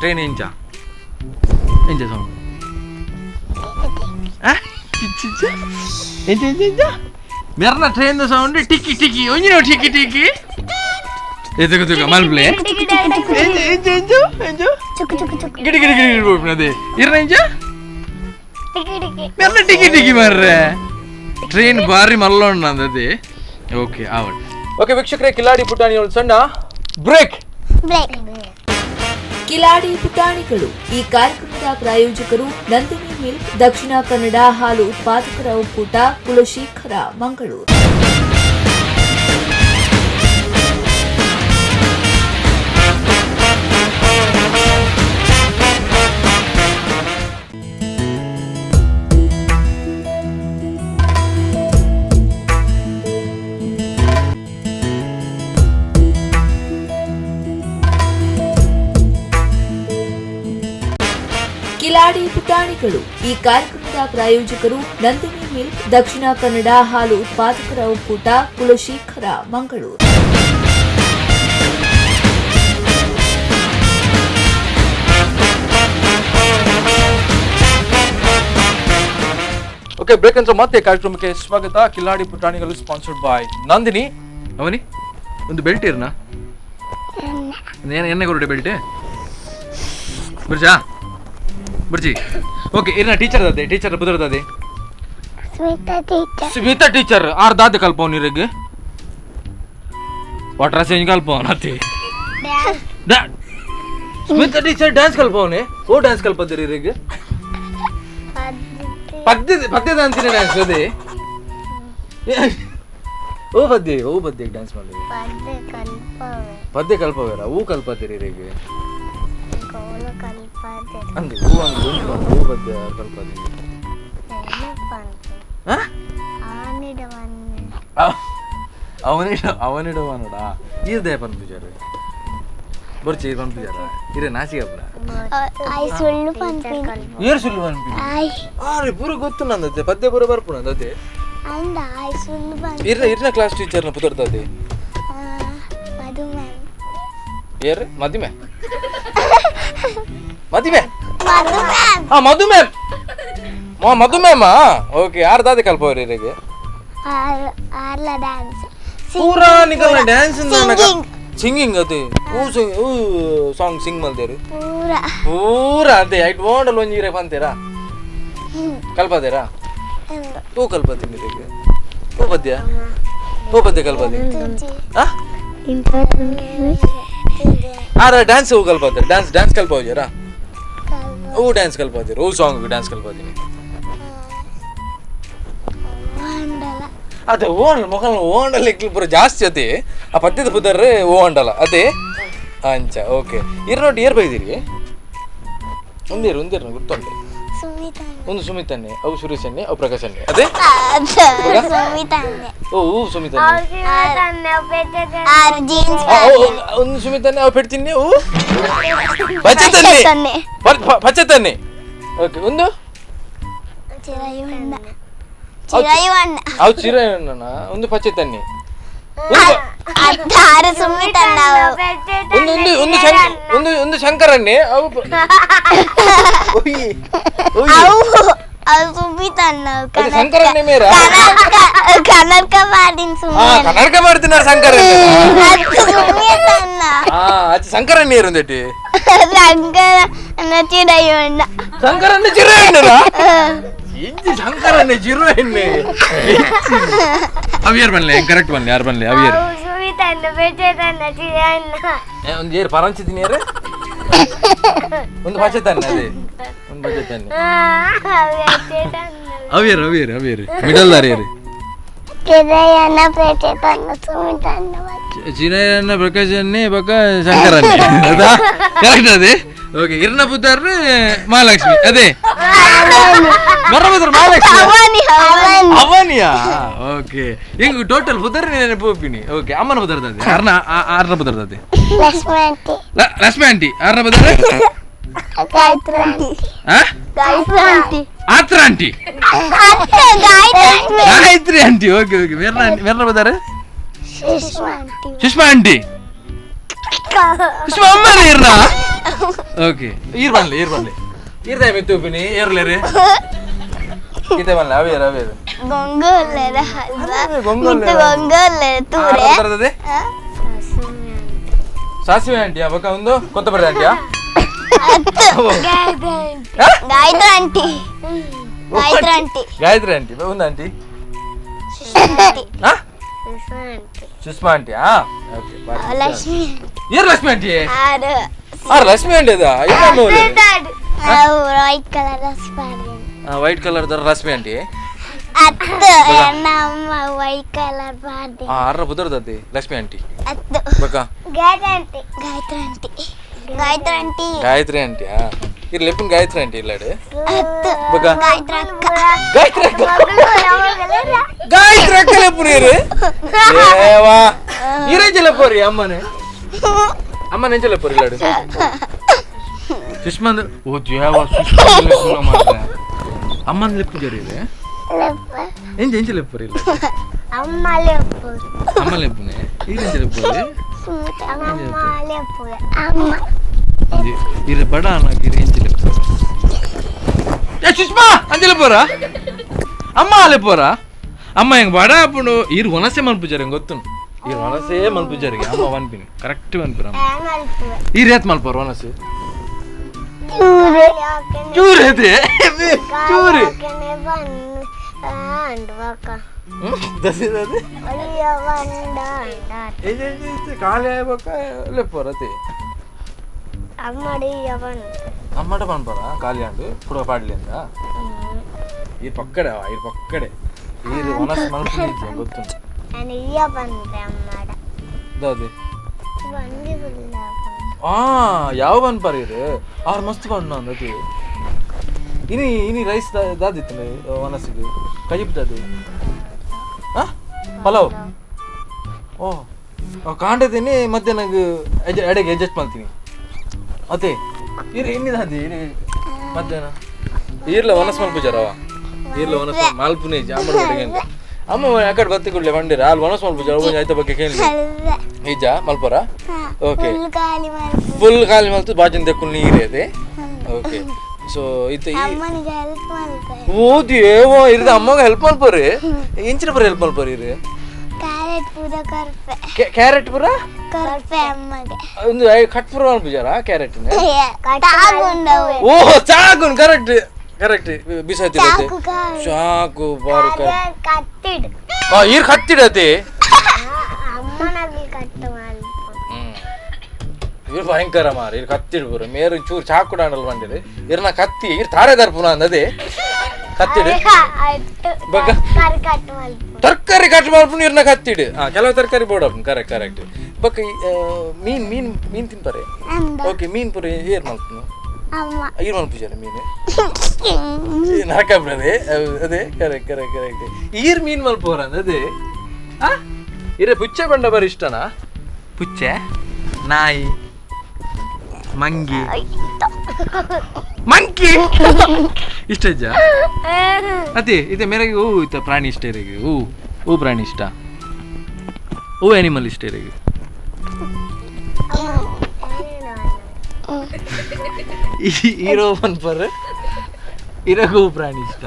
ಟ್ರೈನ್ ಎಂಚ ಎಂಚ ಸೌಂಡ್ ಎಂಚ ಎಂಚ ಎಂಚ ಮೆರ್ನ train sound ಟಿಕ್ಕಿ ಟಿಕ್ಕಿ ಒಂಜಿನ ಟಿಕ್ಕಿ ಟಿಕ್ಕಿ ಎದಕ್ಕೆ ತುಕ ಮಲ್ಪ್ಲೆ ಎಂಜು ಎಂಜು ಎಂಜು ಚುಕು ಚುಕು ಚುಕು ಗಿಡಿ ಗಿಡಿ ಗಿಡಿ ಪೋಪಿನದೆ ಇರ್ನ ಎಂಜ ಟಿಕ್ಕಿ ಟಿಕ್ಕಿ ಮೆರ್ನ ಟಿಕ್ಕಿ ಟಿಕ್ಕಿ ಮಾರ್ರೆ ಟ್ರೈನ್ ಬಾರಿ ಮಲ್ಲೋಣ ಅಂದದೆ. ಓಕೆ ಆವಟ್. ಓಕೆ ವೀಕ್ಷಕರೇ, ಕಿಲಾಡಿ ಪುಟಾಣಿ ಒಂದು ಸಣ್ಣ ಬ್ರೇಕ್. ಬ್ರೇಕ್. ಕಿಲಾಡಿ ಪುಟಾಣಿಗಳು ಈ ಕಾರ್ಯಕ್ರಮದ ಪ್ರಾಯೋಜಕರು ನಂದಿನಿ ಮಿಲ್ಕ್, ದಕ್ಷಿಣ ಕನ್ನಡ ಹಾಲು ಉತ್ಪಾದಕರ ಒಕ್ಕೂಟ, ಕುಲಶೇಖರ, ಮಂಗಳೂರು. ಕಿಲಾಡಿ ಪುಟಾಣಿಗಳು ಈ ಕಾರ್ಯಕ್ರಮದ ಪ್ರಾಯೋಜಕರು ನಂದಿನಿ ಮಿಲ್ಕ್, ದಕ್ಷಿಣ ಕನ್ನಡ ಹಾಲು ಉತ್ಪಾದಕರ ಒಕ್ಕೂಟ, ಕುಲಶೇಖರ, ಮಂಗಳೂರು. ಓಕೆ, ಬ್ರೇಕ್ ಅಂತ ಮತ್ತೆ ಕಾರ್ಯಕ್ರಮಕ್ಕೆ ಸ್ವಾಗತ. ಕಿಲಾಡಿ ಪುಟಾಣಿಗಳು ಸ್ಪಾನ್ಸರ್ಡ್ ಬೈ ನಂದಿನಿ. ಅವನಿ ಒಂದು ಬೆಲ್ಟ್ ಇರ್ನಾ? ಎಣ್ಣೆ ಕೊರಡೆ ಬೆಲ್ಟ್ ಬುರ್ಜಾ ಬುರ್ಜಿ. ಓಕೆ, ಇರ್ನ ಟೀಚರ್ ದಾದೆ, ಟೀಚರ್ ಪುದರ್ ದಾದೆ? Smita teacher. Smita teacher are ದಾದೆ ಕಲ್ಪವನ್ ಇರಗ್ ವಾಟರ್ ಸೇಂಜ್ ಕಲ್ಪವನ್ ಅತಿ ಸ್ಮಿತಾ ಟೀಚರ್ ಡ್ಯಾನ್ಸ್ ಕಲ್ಪವನೆ. ಓ ಡ್ಯಾನ್ಸ್ ಕಲ್ಪದಿರಿ ಇರಗ್ ಪದ್ಯ ಪದ್ಯದ ಅಂತಿನ ಡ್ಯಾನ್ಸ್ ಅದೇ. ಓ ಪದ್ಯ, ಓ ಪದ್ಯ ಡ್ಯಾನ್ಸ್ ಮಾಡಿದ್ರಿ? ಪದ್ಯ ಕಲ್ಪವೆ. ಪದ್ಯ ಕಲ್ಪವೇರ? ಹೂ ಕಲ್ಪದಿರಿ ಇರಗ್ ಗೋಲು ಕಲ್ಪದೆ. ಅಂದೆ ಹೂ ಅಂದೆ ಉಂಟು ಹೂ ಪದ್ಯ ಕಲ್ಪದಿರಿ. ಅವನಿಡ ಅವನಿಡವನಡ ಈರ್ದೇ ಪನ್ಪುಜಾರ ಬೊರ್ಚಿ ಈರ್ ಪನ್ಪುಜಾರ ಇರೆ ನಾಚಿಗೆ. ಆಯ್ ಸುಳ್ಳು ಪನ್ಪಿನ. ಏರ್ ಸುಳ್ಳು ಪನ್ಪಿ? ಆಯ್ ಆರೆ ಪೂರ ಗೊತ್ತು ನಂದತೆ, ಪದ್ಯ ಪೂರ ಬರ್ಪುನ ಅಂದತೆ. ಅಂದ ಆಯ್ ಸುಳ್ಳು ಪನ್ಪಿ. ಇರ್ನ ಇರ್ನ ಕ್ಲಾಸ್ ಟೀಚರ್ನ ಪುದರ್ದದೆ? ಮಧು ಮ್ಯಾಮ್. ಏರ್ ಮದಿಮೆ ಮದಿಮೆ ಮಧು ಮ್ಯಾಮ್. ಹಾ ಮಧು ಮ್ಯಾಮ್, ಮಾ ಮಧು ಮ್ಯಾಮ್. ಓಕೆ, ಯಾರು ದಾದೆ ಕಲ್ಪವ್ರಿ ಇರೆಗೆ? ಆರ್ಲ ಡ್ಯಾನ್ಸ್. ಪೂರಾ ನಿಕಲ್ನ dance? Singing. Singing ಅದೇ. ಹೂ ಸಿಂಗ್, ಹೂ ಸಾಂಗ್ ಸಿಂಗ್ ಮಲ್ದೇರು? ಪೂರ. ಪೂರ ಅದೇ. ಐಟ್ ಓಂಡಲ್ ಒಂಜಿ ಇರೆ ಪಂತೀರಾ, ಕಲ್ಪದೇರಾ? ಹೂ ಕಲ್ಪತಿ ನಿಮಗೆ? ಹೂ ಪದ್ಯ, ಹೂ ಪದ್ಯ ಕಲ್ಪತಿ? ಆರ ಡ್ಯಾನ್ಸ್ ಹೂ ಕಲ್ಪತ್ತೀರ? ಡ್ಯಾನ್ಸ್ ಡ್ಯಾನ್ಸ್ ಕಲ್ಪೋಜಾರಾ? ಹೂ ಡ್ಯಾನ್ಸ್ ಕಲ್ಪತ್ತೀರ? ಹೂ ಸಾಂಗ್ ಡ್ಯಾನ್ಸ್ ಕಲ್ಪತೀನಿ? ಅದೇ ಓಂಡಲ್ ಮೊಕಲ್ ಓಂಡಲ್ ಪೂರ ಜಾಸ್ತಿ ಅದೇ. ಆ ಪದ್ಯದ ಪುದರ್ ಓ ಅಂಡಲ ಅದೇ ಅಂಚ. ಓಕೆ, ಇರ್ ನೋಡಿ ಏರ್ ಬೈದಿರಿ? ಒಂದೇರು ಒಂದೇರು ಗುರ್ತುಂಟು. ಒಂದು ಸುಮಿತನ್ನೆ, ಅವು ಸುರೇಶನ್ನೆ, ಅವು ಪ್ರಕಾಶನ್ನೆ ಅದೇ. ಓ ಹೂ ಸುಮಿತನ್ನೆ, ಒಂದು ಸುಮಿತನ್ನೆ, ಅವು ಪೆಡ್ತಿನ್ನೆ, ಅವು ಪಚ್ಚತನ್ನೆ ಪಚ್ಚತನ್ನೆ. ಓಕೆ, ಒಂದು ಅವು ಚಿರಯಣ್ಣನ, ಒಂದು ಪಚ್ಚತನ್ನೆ, ಒಂದು ಒಂದು ಒಂದು ಒಂದು ಒಂದು ಶಂಕರನ್ನೇ, ಅವು ಶಂಕರನ್ನೇ ಮೇರ ಕನ್ನಡಕ ಮಾಡಿನ. ಕನ್ನಡಕ ಮಾಡ್ತಿನ ಶಂಕರನ್ನೇ. ಅಚ್ಚ ಶಂಕರನ್ನೇ ಇರುಂದೆಟ್ಟಿ. ಶಂಕರ ಚಿರಯಣ್ಣ. ಶಂಕರನ್ನೇ ಚಿರಯಣ್ಣನ ಇಂಜಿ ಶಂಕರನ್ನೇ ಚಿರಯಣ್ಣೆ. ಅವಿಯರ್ ಬನ್ಲೆ ಕರೆಕ್ಟ್ ಬನ್ಲೆ ಯಾರು ಬನ್ಲೆ ಅವಿಯರ್? ಒಂದು ಏರ್ ಪರಂಚಿದ್ದೀನಿ ಏರ್ ಒಂದು ಪಚ್ಚೆ ತನ್ನೆ ಅದೇ ಒಂದು ಪಚ್ಚೆ ತನ್ನೆ. ಅವಿಯರ್ ಅವಿಯರ್ ಅವಿಯರ್ ಮಿಡಲ್ ದಾರಿ ಏರ್ ಚಿರಯಣ್ಣ ಪ್ರಕಾಶನ್ನೇ ಬಕ ಶಂಕರನ್ನೇ ಅದಾ ಕರೆಕ್ಟ್ ಅದೇ. ಓಕೆ, ಇರ್ನ ಪುದರ್ ಮಹಾಲಕ್ಷ್ಮಿ ಅದೇ. ಮಹಾಲಕ್ಷ್ಮಿ ಅವನಿಯಾ? ಓಕೆ, ಹಿಂಗ್ ಟೋಟಲ್ ಪುದರ್ ನೆನಪು. ಓಕೆ, ಅಮ್ಮನ ಪುದರ್ ದಾದೆ? ಅರ್ನ ಆರ್ನ ಪುದರ್ ದಾದೆ? ಲಕ್ಷ್ಮಿ ಆಂಟಿ. ಆರ್ನ ಪುದರ್? ಆತ್ರ aunty, Gayatri aunty. Okay okay, ಮೆರ್ನ ಮೆರ್ನ ಪುದರ್? ಸುಷ್ಮಾ aunty. Sushma ಅಮ್ಮನ ಇರ್ನ? ಓಕೆ, ಈರ್ ಬನ್ಲಿ ಈರ್ ಬನ್ಲಿ ಈರ್ದ ಮಿತ್ತುಪಿನಿ ಏರ್ಲೇರಿ ಈತೆ ಬನ್ಲಿ ಅವೇರ್ ಅವೇರ್. ಗೊಂಗೊಲ್ಲೆರ ಗೊಂಗೊಲ್ಲೆರ. ಸಾಸಿವೆ ಆಂಟಿ ಬೊಕ್ಕ ಒಂದು ಕೊತ್ತಂಬರಿ ಆಂಟಿಯಾ? Gayatri aunty. Gayatri aunty. Gayatri aunty ಒಂದು aunty. Sushma aunty. Okay. Lakshmi. ಏರ್ ಲಕ್ಷ್ಮಿ aunty? ಆರು ಲಕ್ಷ್ಮಿ ಆಂಟಿ ಅದ. White colour white colour ದರ ರಶ್ಮಿ ಆಂಟಿ. ನಮ್ಮ ವೈಟ್ ಕಲರ್ ಬಾರ್ದೆ. ಆರ್ರ ಬುದರ್ದದ್ದಿ ಲಕ್ಷ್ಮಿ ಆಂಟಿ. ಬಕ್ಕ Gayatri aunty. Gayatri aunty. Gayatri aunty. Gayatri aunty. ಇರ್ ಲೆಪ್ಪನ್ ಗಾಯತ್ರಿ ಆಂಟಿ ಇಲ್ಲಾಡು. ಬಕ್ಕ ಗಾಯತ್ರಿ ಅಕ್ಕ. ಗಾಯತ್ರಿ ಅಕ್ಕ. ಗಾಯತ್ರಿ ಅಕ್ಕ ಲೆಪ್ಪುನಿ ಇರು. ಏವಾ ಇರೇಂಜ ಲೆಪ್ಪೋರಿ ಅಮ್ಮನೆ. ಅಮ್ಮನೆ ಎಂಚ ಲೆಪ್ಪೋರಿ ಇಲ್ಲಾಡು. ಸುಷ್ಮಾ ಓ ದೇವ ಸುಷ್ಮಾ ಲೆಪ್ಪುನ ಮಾತ್ರ. ಅಮ್ಮನ ಲೆಪ್ಪು ಜರಿ ಇದೆ. ಎಂಚ ಎಂಚ ಲೆಪ್ಪೋರಿ ಇಲ್ಲ. ಅಮ್ಮ ಲೆಪ್ಪು. ಅಮ್ಮ ಲೆಪ್ಪುನೆ. ಇರೇಂಜ ಲೆಪ್ಪೋರಿ. ಅಮ್ಮ ಲೆಪ್ಪು. ಅಮ್ಮ ಇರು ಬಡ ಅನ್ನಕ್ಕೆ ಎಂಚ ಲೆಪ್ಪು. ಏ ಸುಷ್ಮಾ ಅಂಚ ಲೆಪ್ಪೋರ? ಅಮ್ಮ ಲೆಪ್ಪೋರ? ಅಮ್ಮ ಹೆಂಗ್ ಬಡ ಅಪ್ಪುಂಡು ಇರು ವನಸೆ ಮಲ್ಪುಜಾರ ಹೆಂಗ್ ಗೊತ್ತು. ಇರು ವನಸೇ ಮಲ್ಪುಜಾರಿಗೆ ಅಮ್ಮ ವನ್ಪಿನಿ ಕರೆಕ್ಟ್ ವನ್ಪಿನ. ಈ ರೇತ್ ಮಲ್ಪೋರು ವನಸೆ ಚೂರು ಐತೆ ಚೂರು. ಖಾಲಿ ಆಗ್ಬೇಕ ಲೆಪ್ಪೋರ ಅದೇ ಅಮ್ಮಡ ಪನ್ಪರ ಖಾಲಿ ಅಂಡು ಕುಡ ಪಾಡ್ಲಿ ಅಂತ. ಈ ಪಕ್ಕಡೆ ಈ ಪಕ್ಕಡೆ ಈರು ವನಸ್ ಮಲ್ಪುನಿ ಗೊತ್ತು. ಯಾವ ಬನ್ಪರ್ ಇದು ಆರು ಮಸ್ತ್ ಬಣ್ಣ ಅಂದತಿ. ಇನಿ ಇನಿ ರೈಸ್ ದಾದಿತ್ತು ವನಸಿಗೆ ಕಜಿಪ್ ದಾದಿ ಪಲಾವ್. ಓ ಕಾಂಡತೀನಿ ಮಧ್ಯಾಹ್ನಗೆ ಎಡೆಗೆ ಅಡ್ಜಸ್ಟ್ ಮಾಡ್ತೀನಿ ಅದೇ. ಇರು ಇನ್ನಿ ದಾದಿ ಇರಿ ಮಧ್ಯಾಹ್ನ ಈರ್ಲ ವನಸ್ ಮಲ್ಪುಜಾರವ. ಈರ್ಲ ವನಸ್ ಮಲ್ಪುನಿ ಅಮ್ಮ ಅಮ್ಮ ಆ ಕಡೆ ಬತ್ತಿ ಕೂಡಲೇ ಬಂದಿರ ಅಲ್ಲಿ ವನಸ್ ಮಲ್ಪುಜಾರ ಆಯ್ತ ಬಗ್ಗೆ ಕೇಳಿ ಈಜ ಮಲ್ಪರ. ಓಕೆ ಫುಲ್ ಖಾಲಿ ಮಲ್ತು ಬಾಜಿನ ದೆಕ್ಕು ನೀರು ಅದೇ. ಓಕೆ ಸೊ ಇತ್ತ ಓ ದೇವೋ ಇರದ ಅಮ್ಮಗ ಹೆಲ್ಪ್ ಮಲ್ಪರಿ. ಎಂಚಿನ ಪರ ಹೆಲ್ಪ್ ಮಲ್ಪರಿ ಇರು? ಕ್ಯಾರೆಟ್ ಪೂರ ಒಂದು ಕಟ್ ಪೂರ ಮಲ್ಪುಜಾರ ಕ್ಯಾರೆಟ್? ಓ ಚಾಕು ಕರೆಕ್ಟ್ ಕರೆಕ್ಟ್ ಬಿಸಾಯ್ತಿ ಚಾಕು ಬಾರಿ ಕರೆಕ್ಟ್. ಈರ್ ಕತ್ತಿಡತಿ ಇರು ಭಯಂಕರ ಮಾರಿ ಇರು ಕತ್ತಿಡ್ಬೋರು ಮೇರು ಚೂರು ಚಾಕು ಡಾಂಡಲ್ ಬಂದಿರಿ ಇರ್ನ ಕತ್ತಿ ಇರ್ ತಾರೆ ದರ್ಪುನ ಅಂದದೆ ಕತ್ತಿಡು ಬಗ್ಗ ತರಕಾರಿ ಕಟ್ ಮಾಡ್ಪುನ ಇರ್ನ ಕತ್ತಿಡು. ಕೆಲವು ತರಕಾರಿ ಬೋಡಪ್ಪ ಕರೆಕ್ಟ್ ಕರೆಕ್ಟ್. ಬಕ್ಕ ಮೀನ್ ಮೀನ್ ಮೀನ್ ತಿನ್ಪಾರೆ? ಓಕೆ ಮೀನ್ ಪುರಿ ಏರ್ ಮಲ್ಪುನು ಏರ್ ಮಲ್ಪುಜಾರ ಮೀನು ನರಕ ಅದೇ ಅದೇ correct correct correct. ಈರ್ ಮೀನ್ ಮಲ್ಪೋರ ಅಂದದೆ. ಇರೇ ಪುಚ್ಚೆ ಬಂಡ ಬರ ಇಷ್ಟನಾ? ಪುಚ್ಚೆ ನಾಯಿ ಮಂಗಿ ಮಂಕಿ ಇಷ್ಟ ಇಜ್ಜ? ಅದೇ ಇದೆ ಮೇರೆಗೆ ಹೂ ಇತ್ತ ಪ್ರಾಣಿ ಇಷ್ಟ ಇರಿಗೆ? ಹೂ ಹೂ ಪ್ರಾಣಿ ಇಷ್ಟ? ಹೂ ಆನಿಮಲ್ ಇಷ್ಟ ಇರಿಗೆ? ಹೀರೋ ಪನ್ಪರ್ ಇರಗು ಹೂ ಪ್ರಾಣಿ ಇಷ್ಟ?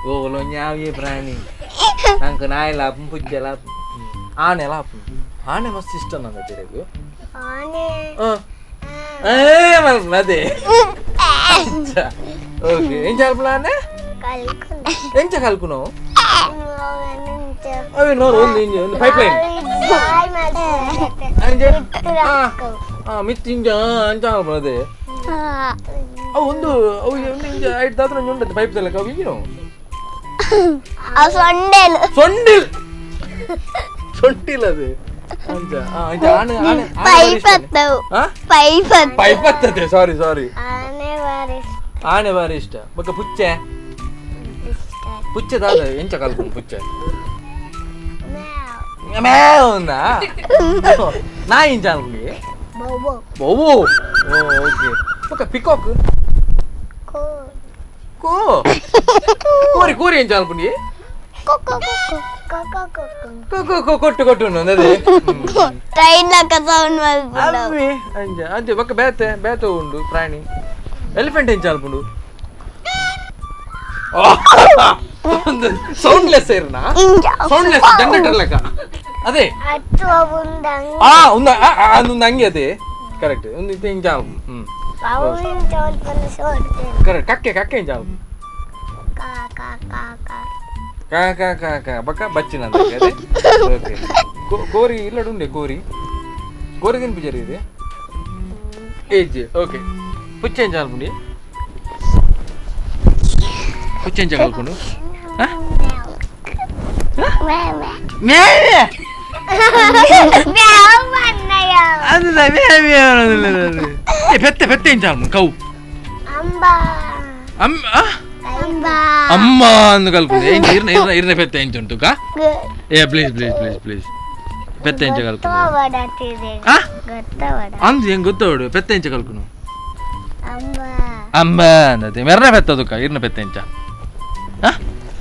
ಓ ಯಾವ ಪ್ರಾಣಿ ನಂಗೆ ನಾಯಿ ಲಾಪ್ ಪುಜ್ಜೆ ಲಾಪ್ ಆನೆ ಲಾಪ್ ಆನೆ ಮಸ್ತ್ ಇಷ್ಟ ನನ್ನ ತಿರುಗು. ಅದೇ ಓಕೆ ಎಂಚ ಅಲ್ಪಲ ಆನೆ ಎಂಚ ಕಲ್ಪುನು ಅವೇ ನೋರು ಒಂದು ಇಂಜ ಒಂದು ಪೈಪ್ ಲೈನ್ ಮಿತ್ ಇಂಜ ಅಂಚ ಅಲ್ಪಲ ಅದೇ ಅವು ಒಂದು ಅವು ಒಂದು ಇಂಜ ಐಟ್ ದಾತ್ರ ಒಂಜಿ ಉಂಟು ಪೈಪ್ ತಲಕ ಅವು ಇಂಜಿನವು ಸೊಂಡೆಲ್ ಸೊಂಡಿಲ್ ಸೊಂಡಿಲ್ ಅದು ಅಂಚ ಅಂಚ ಆನೆ ಆನೆ ಪೈಪ್ ಅತ್ತವು ಪೈಪ್ ಪೈಪ್ ಅತ್ತದೆ. ಸಾರಿ ಸಾರಿ ಆನೆ ಬಾರಿ ಆನೆ ಬಾರಿ ಇಷ್ಟ. ಬೊಕ್ಕ ಪುಚ್ಚೆ ಪುಚ್ಚೆ ದಾದ ಎಂಚ ಕಲ್ಪುನು ಪುಚ್ಚೆ ಮ್ಯಾವ್ ಉಂದಾ? ನಾಯಿ ಎಂಚ ಅಲ್ಪುನಿ? ಬೌ. ಓಕೆ ಬೊಕ್ಕ ಪಿಕಾಕ್ ಕೋ ಕೋರಿ ಕೋರಿ ಎಂಚ ಅಲ್ಪುನಿ? ಕೊಟ್ಟು ಕೊಟ್ಟು ಅದೇ ಟ್ರೈನ್ ಲಕ ಸೌಂಡ್ ಮಲ್ಪುಂಡು ಅಂಚ ಅಂಚೆ. ಬೊಕ್ಕ ಬೇತೆ ಬೇತೆ ಉಂಡು ಪ್ರಾಣಿ. ಎಲಿಫೆಂಟ್ ಎಂಚ ಅಲ್ಪುಂಡು? Soundless Erna? Soundless generator ಲೆಕ್ಕ ಅದೇ. ಒಂದು ಹಂಗೆ ಅದೇ ಕರೆಕ್ಟ್. ಒಂದು ಇತ್ತೆ ಇಂಚ ಕರೆಕ್ಟ್. ಕಕ್ಕೆ ಕಕ್ಕೆ ಇಂಚ ಕಾ ಕಾ ಕಾ ಕಾ ಬಕ್ಕ ಬಚ್ಚಿನ ಅದೇ. ಓಕೆ ಕೋರಿ ಇಲ್ಲಡುಂಡೆ ಕೋರಿ ಕೋರಿ ತಿನ್ಪುಜರಿ ಇದೆ ಏಜ್. ಓಕೆ ಪುಚ್ಚೆ ಎಂಚ ಅನ್ಪುಂಡಿ? ಪುಚ್ಚೆ ಎಂಚ ಕಲ್ಕೊಂಡು? ಪೆತ್ತೆ ಪೆತ್ತೆ ಎಂಚ ಕೌ ಅಮ್ಮ ಅಂದು ಕಲ್ಕೊಂಡು ಇರ್ನ ಇರ್ನ ಇರ್ನ ಪೆತ್ತೆ ಎಂಚ ಉಂಟು ಕಾ? ಏ please please please please ಪೆತ್ತೆ ಎಂಚ ಕಲ್ಕೊಂಡು ಅಂದು ಹೆಂಗ್ ಗೊತ್ತೋಡು ಪೆತ್ತೆ ಎಂಚ ಕಲ್ಕುನು? ಅಮ್ಮ ಅಂದತೆ ಮೆರ್ನ ಪೆತ್ತದುಕ ಇರ್ನ ಪೆತ್ತೆ ಎಂಚ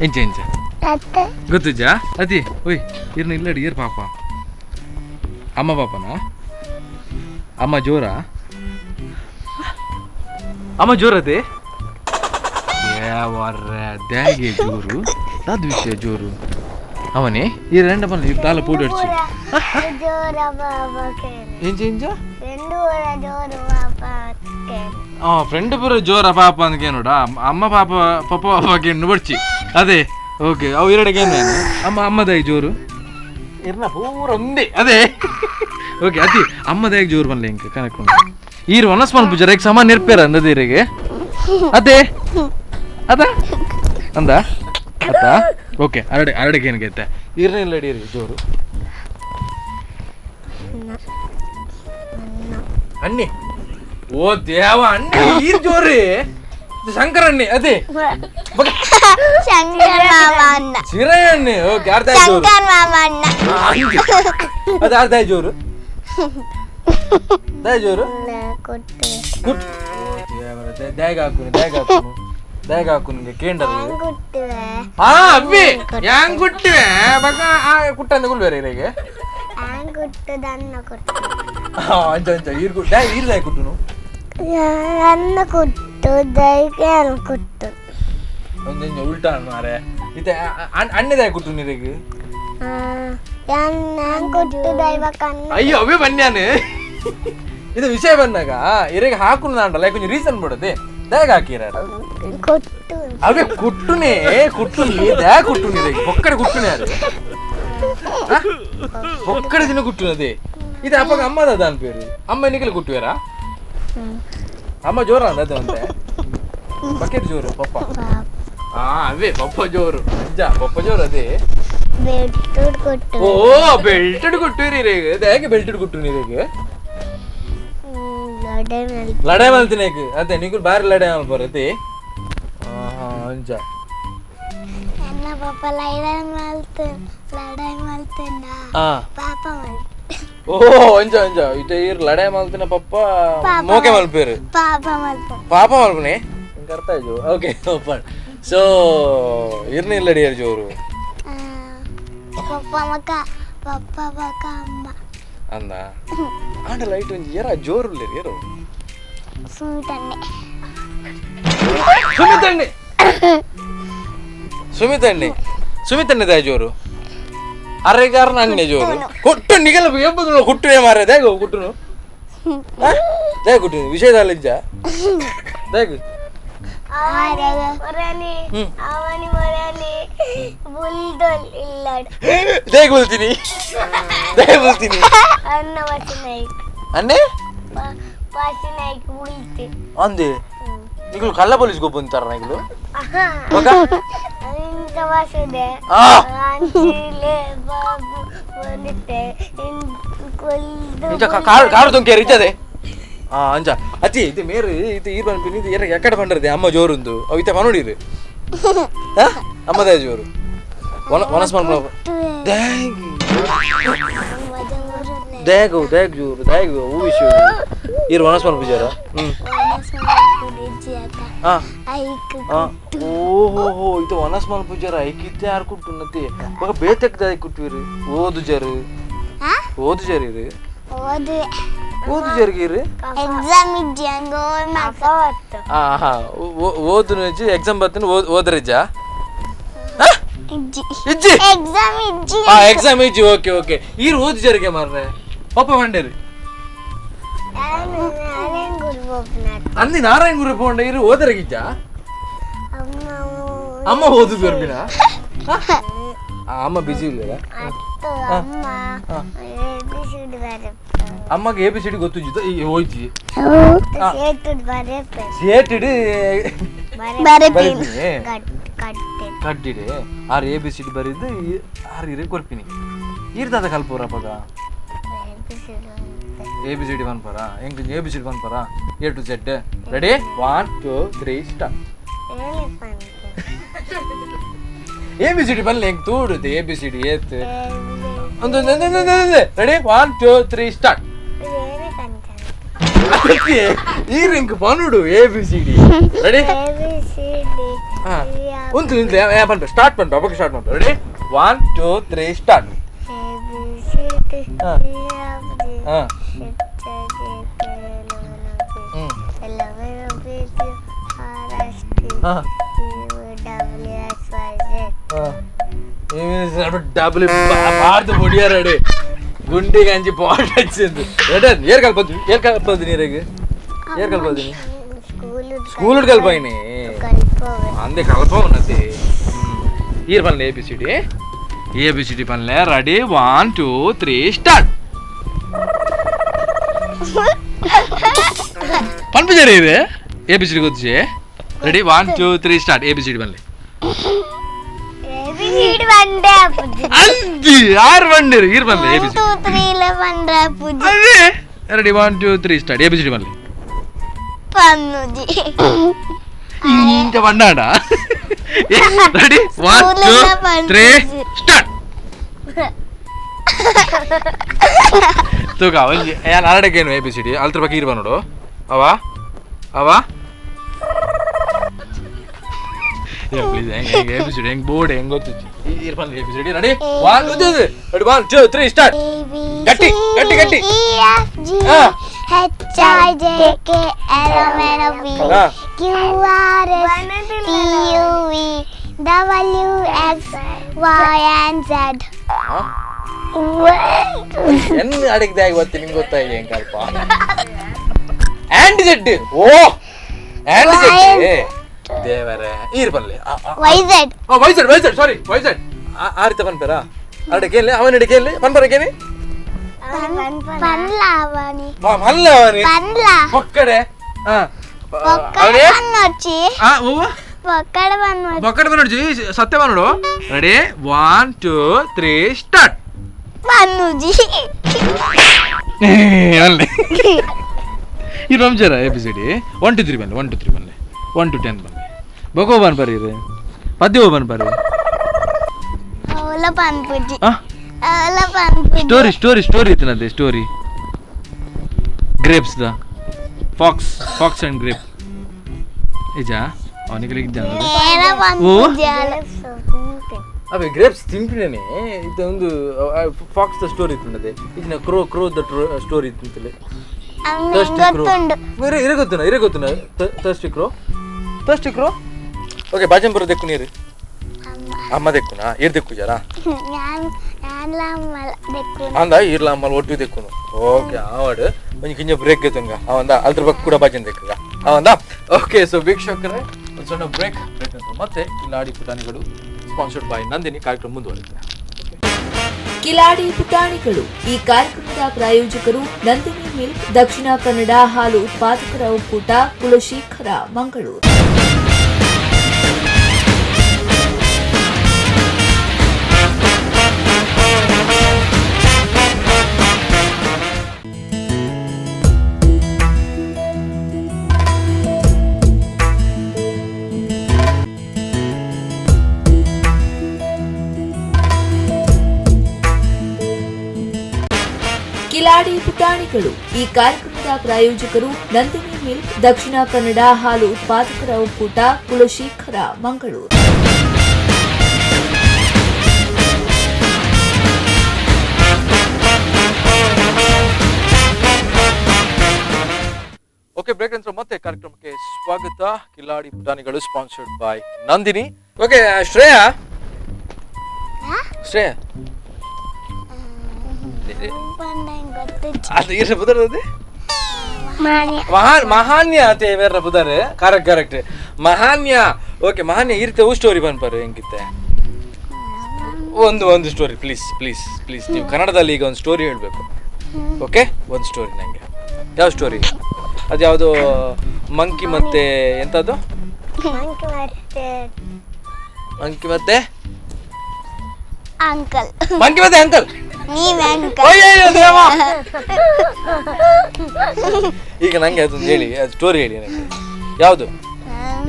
ಎಂಚ ಎಂಚ ಗೊತ್ತುಜಾ? ಅತಿ ಓಯ್ ಇರ್ನ ಇಲ್ಲಡಿ ಇರ್ ಪಾಪ ಅಮ್ಮ ಪಾಪನಾ? ಅಮ್ಮ ಜೋರಾ? ಅಮ್ಮ ಜೋರದೆ ದ್ಯಾಗೆ ಜೋರು ದಾದ ವಿಷಯ ಜೋರು ಅವನೇ ಈ ರೆಂಡ ಬಲ್ಲ ಈ ದಾಲ ಪೂಡಿ ಅಡ್ಚಿ ಎಂಚ ಎಂಚ ಫ್ರೆಂಡ್ ಪೂರ ಜೋರ ಪಾಪ ಅಂದ್ಕೆ ನೋಡ ಅಮ್ಮ ಪಾಪ ಪಪ್ಪ ಪಾಪ ಕೆಣ್ಣು ಬಡ್ಚಿ ಅದೇ. ಓಕೆ ಅವು ಎರಡಕ್ಕೆ ಅಮ್ಮ ಅಮ್ಮದಾಗಿ ಜೋರು ಇರ್ನ ಪೂರ ಒಂದೇ ಅದೇ. ಓಕೆ ಅತಿ ಅಮ್ಮದಾಗಿ ಜೋರು ಬನ್ಲಿ ಇಂಕ ಕನೆಕ್ಟ್ ಈರು ಒನಸ್ ಮಲ್ಪುಜರ ಈಗ ಸಮ ನಿರ್ಪೇರ ಅಂದದಿರಿಗೆ ಅದೇ ಅದ ಅಂದ ಅತ್ತ. ಓಕೆ ಅರಡೆ ಅರಡೆಗೆ ಏನಗೈತೆ ಇರ್ನ ಇಲ್ಲ ಇರಿ ಜೋರು ಅಣ್ಣಿ. ಓ ದೇವ ಅಣ್ಣಿ ಈರ್ ಜೋರಿ ಶಂಕರ ಅಣ್ಣಿ ಅದೇ ಚಿರೈ ಅಣ್ಣಿ. ಓಕೆ ಅರ್ಧ ಜೋರು ಅದ ಅರ್ಧ ಜೋರು ದಾಯ ಜೋರು ದ್ಯಾಗ ಹಾಕುನು ದ್ಯಾಗ ಹಾಕುನು ದ್ಯಾಗ ಹಾಕುನು ಕೇಂದ್ರ ಹಾ ಅಬ್ಬಿ ಯಾಂಗ್ ಗುಟ್ಟಿವೆ ಬಕ್ಕ ಆ ಕುಟ್ಟಂದ ಗುಲ್ಬೇರೆ ಇರೆಗೆ ಅಂಚ ಅಂಚ ಈರ್ ಗುಟ್ಟ ಈರ್ ದಾಯ ಕುಟ್ಟುನು ಅನ್ನ ಕುಟ್ಟು ದೈಗೆ ಅನ್ನ ಕುಟ್ಟು ಒಂದೊಂದು ಉಲ್ಟಾ ಮಾರೆ ಇತ್ತೆ ಅಣ್ಣದಾಯ ಕುಟ್ಟು ನೀರಿಗೆ ಅಯ್ಯೋ ಅವೇ ಬನ್ಯಾನೆ ಇದು ವಿಷಯ ಬಂದಾಗ ಇರೆಗೆ ಹಾಕುನು ನಾಂಡಲ್ಲ ಕೊಂಚ ರೀಸನ್ ಬಿಡದೆ ದ್ಯಾಗ ಹಾಕಿರ ಅವೇ ಕುಟ್ಟುನೇ ಕುಟ್ಟು ದ್ಯಾ ಕುಟ್ಟು ನೀರಿಗೆ ಬೊಕ್ಕಡೆ ಕುಟ್ಟುನೇ ಅದು ಬೊಕ್ಕಡೆ ದಿನ ಕುಟ್ಟು ಅದೇ. ಇದು ಅಪ್ಪಗ ಅಮ್ಮದ ಅನ್ಪೇರು ಅಮ್ಮ ನಿಗಲು ಕುಟ್ಟುವೇರಾ? ಅಮ್ಮ ಜೋರ ಅಂದ ಅಂತೆ ಬಕೆಟ್ ಜೋರು ಪಪ್ಪ. ಹಾ ಅವೇ ಪಪ್ಪ ಜೋರು ನಿಜ ಪಪ್ಪ ಜೋರು ಅದೇ. ಓ ಬೆಲ್ಟೆಡ್ ಕೊಟ್ಟಿರಿ ಹೇಗೆ ಬೆಲ್ಟೆಡ್ ಕೊಟ್ಟು ನೀರಿಗೆ ಲಡಾಯಿ ಮಲ್ತಿನ ಅದೇ ನಿಗುಲ್ ಬಾರಿ ಲಡಾಯಿ ಮಲ್ಪರ ಅದೇ ಅಂಜ ಪಾಪ ಲಡಾಯಿ ಮಲ್ತಿನ ಪಾಪ ಓ ಅಂಜ ಅಂಜ ಇತ್ತೆ ಈರ್ ಲಡಾಯಿ ಮಲ್ತಿನ ಪಪ್ಪ ಮೋಕೆ ಮಲ್ಪೇರು ಪಾಪ ಮಲ್ಪ ಪಾಪ ಮಲ್ಪನೆ ಅರ್ಥ ಆಯ್ತು. Okay open so ಇರ್ನ ಇಲ್ಲಡಿಯರ್ ಜೋರು ಪಪ್ಪ ಮಕ್ಕ ಪಪ್ಪ ಪಕ್ಕ ಅಮ್ಮ ಅಂದ ಆಂಡ ಲೈಟ್ ಒಂಜಿ ಏರ ಜೋರು ಉಲ್ಲೇರು ಏರು ಸುಮಿತಣ್ಣೆ ಸುಮಿತಣ್ಣೆ ಸುಮಿತಣ್ಣೆ ಸುಮಿತಣ್ಣೆ ದಾಯ ಜೋರು ಅರೆಗಾರನ ಅಣ್ಣೆ ಜೋರು ಕೊಟ್ಟು ನಿಗಲ ಎಂಬುದು ಕುಟ್ಟುವೆ ಮಾರೆ ದೇಗ ಕುಟ್ಟುನು ದೇಗ ಕುಟ್ಟು ವಿಷಯದಲ್ಲಿ ದೇಗ ದೇಗ ಬಲ್ತೀನಿ ದೇಗ ಬಲ್ತೀನಿ ಅನ್ನೆ ಅಂದೆ ನಿಗಳು ಕಳ್ಳ ಪೊಲೀಸ್ ಗೊಬ್ಬಂತಾರ ನಿಗಳು ಕಾರು ತೊಂಕೇರಿ ಇದ್ದದೆ ಅಂಜ ಅತ್ತಿ ಇದು ಮೇರು ಇದು ಈರ್ ಪನ್ಪಿನಿ ಇದು ಎರ ಎಕ್ಕಡೆ ಪಂಡ್ರದೆ ಅಮ್ಮ ಜೋರುಂದು ಅವು ಇತ್ತ ಪನುಡಿರು ಅಮ್ಮದೇ ಜೋರು ಒನಸ್ ಮನ್ಪ ದೇಗ ದೇಗ ಜೋರು ದೇಗ ಹೂ ವಿಷಯ ಈರ್ ಒನಸ್ ಮನ್ಪುಜಾರ ಓಹೋ ಇದು ಒನಸ್ ಮನ್ಪುಜಾರ ಐಕಿತ್ತೆ ಯಾರು ಕುಟ್ಟುನತಿ ಬೊಕ ಬೇತೆಕ್ ದಾಯ ಕುಟ್ಟುವಿರು ಓದು ಜರು ಓದು ಜರಿ ಓದು ಓದು ಜರ್ಗಿರಿ. ಎಕ್ಸಾಮ್ ಇಜ್ಜಿ ಅಂಗೋ. ಹಾ, ಓದು ಎಕ್ಸಾಮ್ ಬರ್ತೀನಿ. ಓದ್ರಿಜ್ಜಾ? ಇಜ್ಜಿ. ಇಜ್ಜಿ. ಎಕ್ಸಾಮ್ ಇಜ್ಜಿ. ಹಾ, ಎಕ್ಸಾಮ್ ಇಜ್ಜಿ. ಓಕೆ ಓಕೆ, ಈರ್ ಓದು ಜರಿಗೆ ಮಾರ್ರೆ. ಪಾಪ ಮಂಡೇರಿ. ಅಂದಿ ನಾರಾಯಣ ಗುರು ಪೋಂಡ ಇರು ಓದರಗಿಜ್ಜ? ಅಮ್ಮ ಓದು ಬರ್ಬಿನ. ಅಮ್ಮ ಬಿಸಿ ಇಲ್ಲ. ಅಮ್ಮಗೆ A B C D ಗೊತ್ತಿದ್ದು ಹೋಯ್ತಿ. ಸೇಟಿಡು ಬರೀತೀನಿ ಕಟ್ಟಿಡೆ. ಆರು A B C D ಬರೀದು ಆರು ಇರೇ ಕೊರ್ಪಿನಿ. ಈರ್ದಾದ ಕಲ್ಪೂರ ಅಪ್ಪಗ A B C D ಪನ್ಪರ? ಎಂಕ್ A B C D ಪನ್ಪರ? A to Z. Ready, 1 2 3 start. A B C D ಬಲ್ಲೆ ಎಂಕ್ ತೂಡುದು A B C D ಏತ್ ಒಂದು. Ready, 1 2 3 start. ಈರ್ ಎಂಕ್ ಪನುಡು A B C D. Ready? ಉಂತು ನಿಂತು ಪನ್ಪ start ಪನ್ಪ ಅಪ್ಪಗೆ ಸ್ಟಾರ್ಟ್ ಪನ್ಪ. Ready, 1 2 3 start. ಹಾ ಹಾ ಹಾ ಡಬ್ಲ್ಯೂ ಬಾರ್ದು ಬೊಡಿಯಾರಡೆ ಗುಂಡಿಗೆ ಅಂಜಿ ಪಾಟ್ ಹಚ್ಚಿಂದು. ಏರ್ ಕಲ್ಪದ್ದು, ಏರ್ ಕಲ್ಪದ್ದು ನೀರಿಗೆ? ಏರ್ ಕಲ್ಪದ್ದು? ಸ್ಕೂಲ್ ಕಲ್ಪಾಯಿನಿ ಅಂದೆ ಕಲ್ಪ ఉన్నది. ಈರ್ ಪನ್ಲೆ A B C D. A B C D ಪನ್ಲೆ. Ready, 1 2 3 start. ಪನ್ಪುಜಾರಿ ಇದು A B C D ಗೊತ್ತಿಜೆ? Ready, 1 2 3 start. A B C D ಪನ್ಲೆ. ಅಂದಿ ಆರು ಬಂಡಿರು ಈರ್ ಪನ್ಲೆ A B C ಅದೇ. Ready, 1 2 3 start. A B C D ಪನ್ಲೆ. ಇಂಚ ಬಣ್ಣಾಡ. Ready, 1 2 3 start. ತೂಕ ಒಂಜಿ ಯಾನ್ ಅರಡಗೇನು A B C D ಅಲ್ತ್ರ ಬಗ್ಗೆ ಇರ್ಬ ನೋಡು. ಅವ ಅವ ಪ್ಲೀಸ್ ಹೆಂಗ್ ಹೆಂಗ್ A B C D ಹೆಂಗ್ ಬೋರ್ಡ್ ಹೆಂಗ್ ಗೊತ್ತಿತ್ತು ಇರ್ಬಂದು A B C D. Ready, 1 ready, 1 2 3 start. ಗಟ್ಟಿ ಗಟ್ಟಿ ಗಟ್ಟಿ. H I J K L M N O P Q R S T U V W X Y and Z. ಎನ್ ಅಡಿಗೆ ಆಗಿ ಗೊತ್ತಿ ನಿಂಗೆ ಗೊತ್ತಾಗಿ ಹೆಂಗ್ ಕಲ್ಪ and Z O and Z ದೇವರೇ ಈರ್ ಬಲ್ಲೆ Y Z. Y Z Y Z sorry Y Z. ಆರಿತ ಪನ್ಪೇರಾ ಅರಡೆ ಕೇಳಿ ಅವನ ಕೇಳಿ ಪನ್ಪರ ಕೇಳಿ. ಪನ್ಲಾವನಿ ಪನ್ಲಾವನಿ ಪನ್ಲಾ ಪೊಕ್ಕಡೆ. ಹಾ ಪೊಕ್ಕಡೆ ಪನ್ನೊಚ್ಚಿ. ಆ ಓ ಪೊಕ್ಕಡೆ ಪನ್ನೊಚ್ಚಿ ಪೊಕ್ಕಡೆ ಪನ್ನೊಚ್ಚಿ ಸತ್ಯ ಪನ್ನೋಡು. Ready, 1 2 3 start. ಪನ್ನುಜಿ ಅಲ್ಲೇ ಈ ರಂಜಾರ A B C D. 1 2 3 ಬನ್ನಿ, 1 2 3 ಬನ್ನಿ, 1 to 10 ಬನ್ನಿ. ಬೊಕೋ ಬನ್ ಬರೀ ಪದ್ಯ ಬನ್ ಬರೀ. ಓಲ ಪನ್ಪುಜಿ ಓಲ ಪನ್ಪುಜಿ. Story story story ಇತ್ತಿನದೆ story. Grapes the fox, fox and grape ಇಜಾ ಅವನಿಗೆ ಇದ್ದಾನೆ. ಓ ಅವೇ ಗ್ರೇಪ್ಸ್ ತಿಂಪಿನೇ ಇದು ಒಂದು fox the story ಇತ್ತಿನದೆ. ಇದನ್ನ ಕ್ರೋ ಕ್ರೋ the story ಇತ್ತಂತಲೇ. Thirsty crow ಇರೆ ಗೊತ್ತುನ ಇರೆ ಗೊತ್ತುನ thirsty crow thirsty crow. Okay, ಬಾಜಂಪುರ ದೆಕ್ಕು ನೀರು ಅಮ್ಮ ದೆಕ್ಕುನಾ ಇರ್ ದೆಕ್ಕು ಜರಾ ಅಂದ ಇರ್ಲ ಅಮ್ಮ ಒಟ್ಟು ದೆಕ್ಕುನು. ಓಕೆ ಆವಾಡು ಒಂಜಿ ಕಿಂಜ ಬ್ರೇಕ್ ಗೆತ್ತಂಗ ಅವಂದ ಅದ್ರ ಬಗ್ಗೆ ಕೂಡ ಬಾಜನ್ ದೆಕ್ಕಗ ಅವಂದ. ಓಕೆ, ಸೊ ವೀಕ್ಷಕರೇ ಒಂದು ಸಣ್ಣ ಬ್ರೇಕ್ ಬ್ರೇಕ್ ನಂತರ ಮತ್ತೆ ಕಿಲಾಡಿ ಪುಟಾಣಿಗಳು ಸ್ಪಾನ್ಸರ್ಡ್ ಬೈ ನಂದಿನಿ ಕಾರ್ಯಕ್ರಮ ಮುಂದುವರಿಯುತ್ತೆ. ಕಿಲಾಡಿ ಪುಟಾಣಿಗಳು ಈ ಕಾರ್ಯಕ್ರಮದ ಪ್ರಾಯೋಜಕರು ನಂದಿನಿ ಮಿಲ್ಕ್, ದಕ್ಷಿಣ ಕನ್ನಡ ಹಾಲು ಉತ್ಪಾದಕರ ಒಕ್ಕೂಟ, ಕುಲಶೇಖರ, ಮಂಗಳೂರು. ಕಿಲಾಡಿ ಪುಟಾಣಿಗಳು ಈ ಕಾರ್ಯಕ್ರಮದ ಪ್ರಾಯೋಜಕರು ನಂದಿನಿ ಮಿಲ್ಕ್, ದಕ್ಷಿಣ ಕನ್ನಡ ಹಾಲು ಉತ್ಪಾದಕರ ಒಕ್ಕೂಟ, ಕುಲಶೇಖರ, ಮಂಗಳೂರು. Okay, break ನಂತರ ಮತ್ತೆ ಕಾರ್ಯಕ್ರಮಕ್ಕೆ ಸ್ವಾಗತ. ಕಿಲಾಡಿ ಪುಟಾಣಿಗಳು sponsored by Nandini. Okay, Shreya, Shreya ಅದು ಇರ ಬುದರದೆ ಮಹಾನ್ಯ ಅತೆ ಬೇರೆ ಬುದಾರೆ. Correct correct, Mahanya. Okay, Mahanya ಇರುತ್ತೆ. ಹೂ ಸ್ಟೋರಿ ಬಂದ್ಪಾರು ಹೆಂಗಿತ್ತೆ? ಒಂದು ಒಂದು story please please please. ನೀವು ಕನ್ನಡದಲ್ಲಿ ಈಗ ಒಂದು ಸ್ಟೋರಿ ಹೇಳಬೇಕು. ಓಕೆ, ಒಂದು ಸ್ಟೋರಿ ನನಗೆ. ಯಾವ ಸ್ಟೋರಿ? ಅದು ಯಾವುದು? ಮಂಕಿ ಮತ್ತೆ ಎಂಥದ್ದು? ಮಂಕಿ ಮತ್ತೆ ಅಂಕಲ್. ಮಂಕಿ ಮತ್ತೆ ಅಂಕಲ್. ಈಗ ನಂಗೆ ಅದೊಂದು ಹೇಳಿ, ಅದು ಸ್ಟೋರಿ ಹೇಳಿ ನನಗೆ. ಯಾವುದು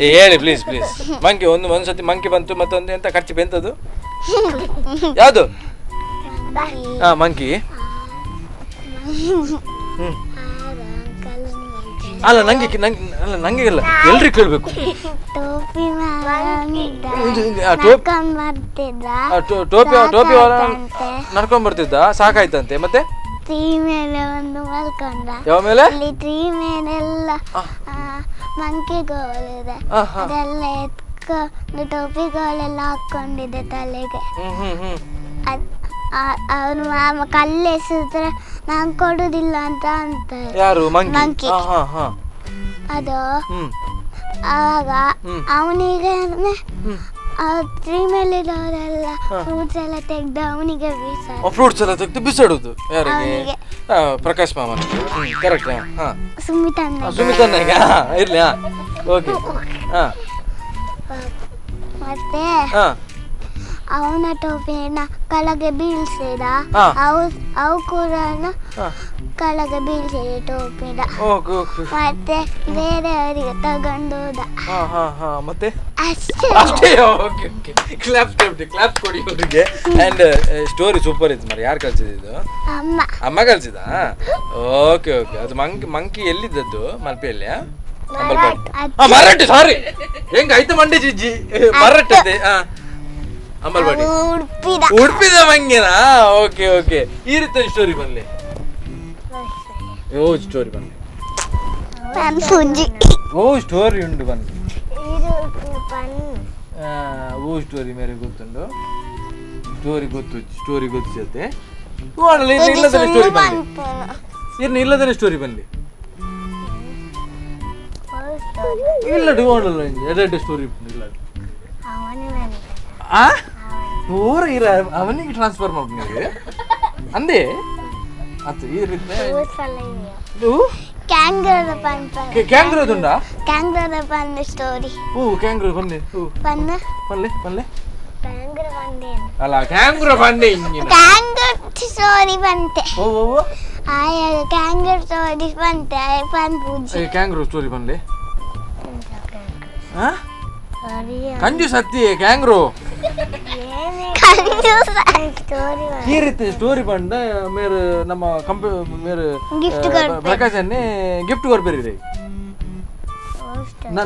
ಹೇಳಿ please please. Monkey ಒಂದು ಒಂದ್ಸತಿ ಮಂಕಿ ಬಂತು, ಮತ್ತೊಂದು ಎಂತ ಖರ್ಚು ಎಂಥದ್ದು ಯಾವುದು? ಹಾ, ಮಂಕಿ. ಹ್ಮ್ ಅಲ್ಲ ನಂಗೆ ನಂಗೆ ಅಲ್ಲ ನಂಗೆ ಅಲ್ಲ, ಎಲ್ರಿಗೂ ಕೇಳಬೇಕು. ಟೋಪಿ ಟೋಪಿ ನಡ್ಕೊಂಡ್ ಬರ್ತಿದ್ದ, ಸಾಕಾಯ್ತಂತೆ. ಮತ್ತೆ ಟ್ರೀ ಮೇಲೆ ಒಂದು ಮಲ್ಕೊಂಡ. ಯಾವ ಮೇಲೆ? ಅಲ್ಲಿ ಟ್ರೀ ಮೇಲೆಲ್ಲ ಮಂಕಿಗಳಿದೆ, ಅದೆಲ್ಲ ಎತ್ಕೊಂಡು ಟೋಪಿಗಳೆಲ್ಲ ಹಾಕೊಂಡಿದೆ ತಲೆಗೆ. ಅವನು ಮಾಮ ಕಲ್ಲೆಸಿದ್ರೆ ನಾನು ಕೊಡುದಿಲ್ಲ ಅಂತ ಅಂತಾರೆ. ಯಾರು? ಮಂಕಿ. ಅದು ಆವಾಗ ಅವನಿಗೆ ಟ್ರೀ ಮೇಲೆ ಇರೋರೆಲ್ಲ ಫ್ರೂಟ್ಸ್ ಎಲ್ಲ ತೆಗೆದು ಅವನಿಗೆ ಬಿಸಾಡ. ಫ್ರೂಟ್ಸ್ ಎಲ್ಲ ತೆಗೆದು ಬಿಸಾಡುದು ಯಾರಿಗೆ? ಪ್ರಕಾಶ್ ಮಾಮನ. ಕರೆಕ್ಟ್. ಸುಮಿತಣ್ಣ. ಸುಮಿತಣ್ಣ ಇರ್ಲಿ. ಓಕೆ. ಮತ್ತೆ ಅವನ ಟೋಪಿನ ಕೆಳಗೆ ಬೀಳ್ಸಿದ, ಅವು ಕೂಡ ಕೆಳಗೆ ಬೀಳ್ಸಿದ ಟೋಪಿನ. ಮತ್ತೆ ಬೇರೆಯವರಿಗೆ ತಗೊಂಡು ಹೋದ. ಮತ್ತೆ ಅಷ್ಟೇ. Okay okay, claps ಕೊಡಿ, ಕ್ಲಾಪ್ಸ್ ಕೊಡಿ ಅವರಿಗೆ. And story super ಇತ್ತು ಮರ. ಯಾರು ಕಲ್ಸಿದ್ದು? ಅಮ್ಮ. ಅಮ್ಮ ಕಲ್ಸಿದ? Okay okay. ಅದು ಮಂಕಿ ಮಂಕಿ ಎಲ್ಲಿದ್ದದ್ದು? ಮಲ್ಪೆಯಲ್ಲಿ? ಮರಟ್ಟು. ಸಾರಿ, ಹೆಂಗ ಆಯ್ತು ಮಂಡೆ ಜಿಜ್ಜಿ ಮರಟ್ಟದೆ. ಅಂಬಲ್ಪಾಡಿ, ಉಡುಪಿದ ಮಂಗೆನಾ? Okay okay. ಈ ರೀತಿ ಸ್ಟೋರಿ ಬನ್ನಿ. ಓ ಸ್ಟೋರಿ ಬನ್ನಿ. ಓ ಸ್ಟೋರಿ ಉಂಟು ಬನ್ನಿ. ಓ ಸ್ಟೋರಿ ಮೇರೆ ಗೊತ್ತುಂಟು. ಸ್ಟೋರಿ ಗೊತ್ತು, ಸ್ಟೋರಿ ಗೊತ್ತು ಜೊತೆ. ಇಲ್ಲದನೆ ಸ್ಟೋರಿ ಬನ್ನಿ. ಇರ್ನ ಇಲ್ಲದನೆ ಸ್ಟೋರಿ ಬನ್ನಿ. ಇಲ್ಲ ಎರಡು ಸ್ಟೋರಿ ಇಲ್ಲ. ಆ ಪೂರ ಇರ ಅವನಿಗೆ ಟ್ರಾನ್ಸ್ಫರ್ ಮಾಡ್ಬೇಕು ಅಂದೆ. ಅದು ಈ ರೀತಿ ಕ್ಯಾಂಗ್ರೋದುಂಡಾ? ಕ್ಯಾಂಗ್ರೋದ ಬಂದ ಸ್ಟೋರಿ. ಓ ಕ್ಯಾಂಗ್ರೋ ಬಂದೆ. ಓ ಬಂದ ಪಲ್ಲೆ ಪಲ್ಲೆ ಕ್ಯಾಂಗ್ರೋ ಬಂದೆ ಅಲ್ಲ, ಕ್ಯಾಂಗ್ರೋ ಬಂದೆ. ಕ್ಯಾಂಗ್ರೋ ಸ್ಟೋರಿ ಬಂತೆ. ಓ ಓ ಆಯ ಕ್ಯಾಂಗ್ರೋ ಸ್ಟೋರಿ ಬಂತೆ. ಆಯ ಪಂಪುಜಿ ಏ ಕ್ಯಾಂಗ್ರೋ ಸ್ಟೋರಿ ಬಂದೆ. ಹಾ ಕಂಜು ಸತ್ತಿ ಕ್ಯಾಂಗ್ರೋ ಈ ರೀತಿ ಸ್ಟೋರಿ ಬಂದ ಮೇರೆ ನಮ್ಮ ಕಂಪ್ಯೂ ಮೇರೆ ಪ್ರಕಾಶನ್ನೇ ಗಿಫ್ಟ್ ಕೊರ್ಪೇರಿ.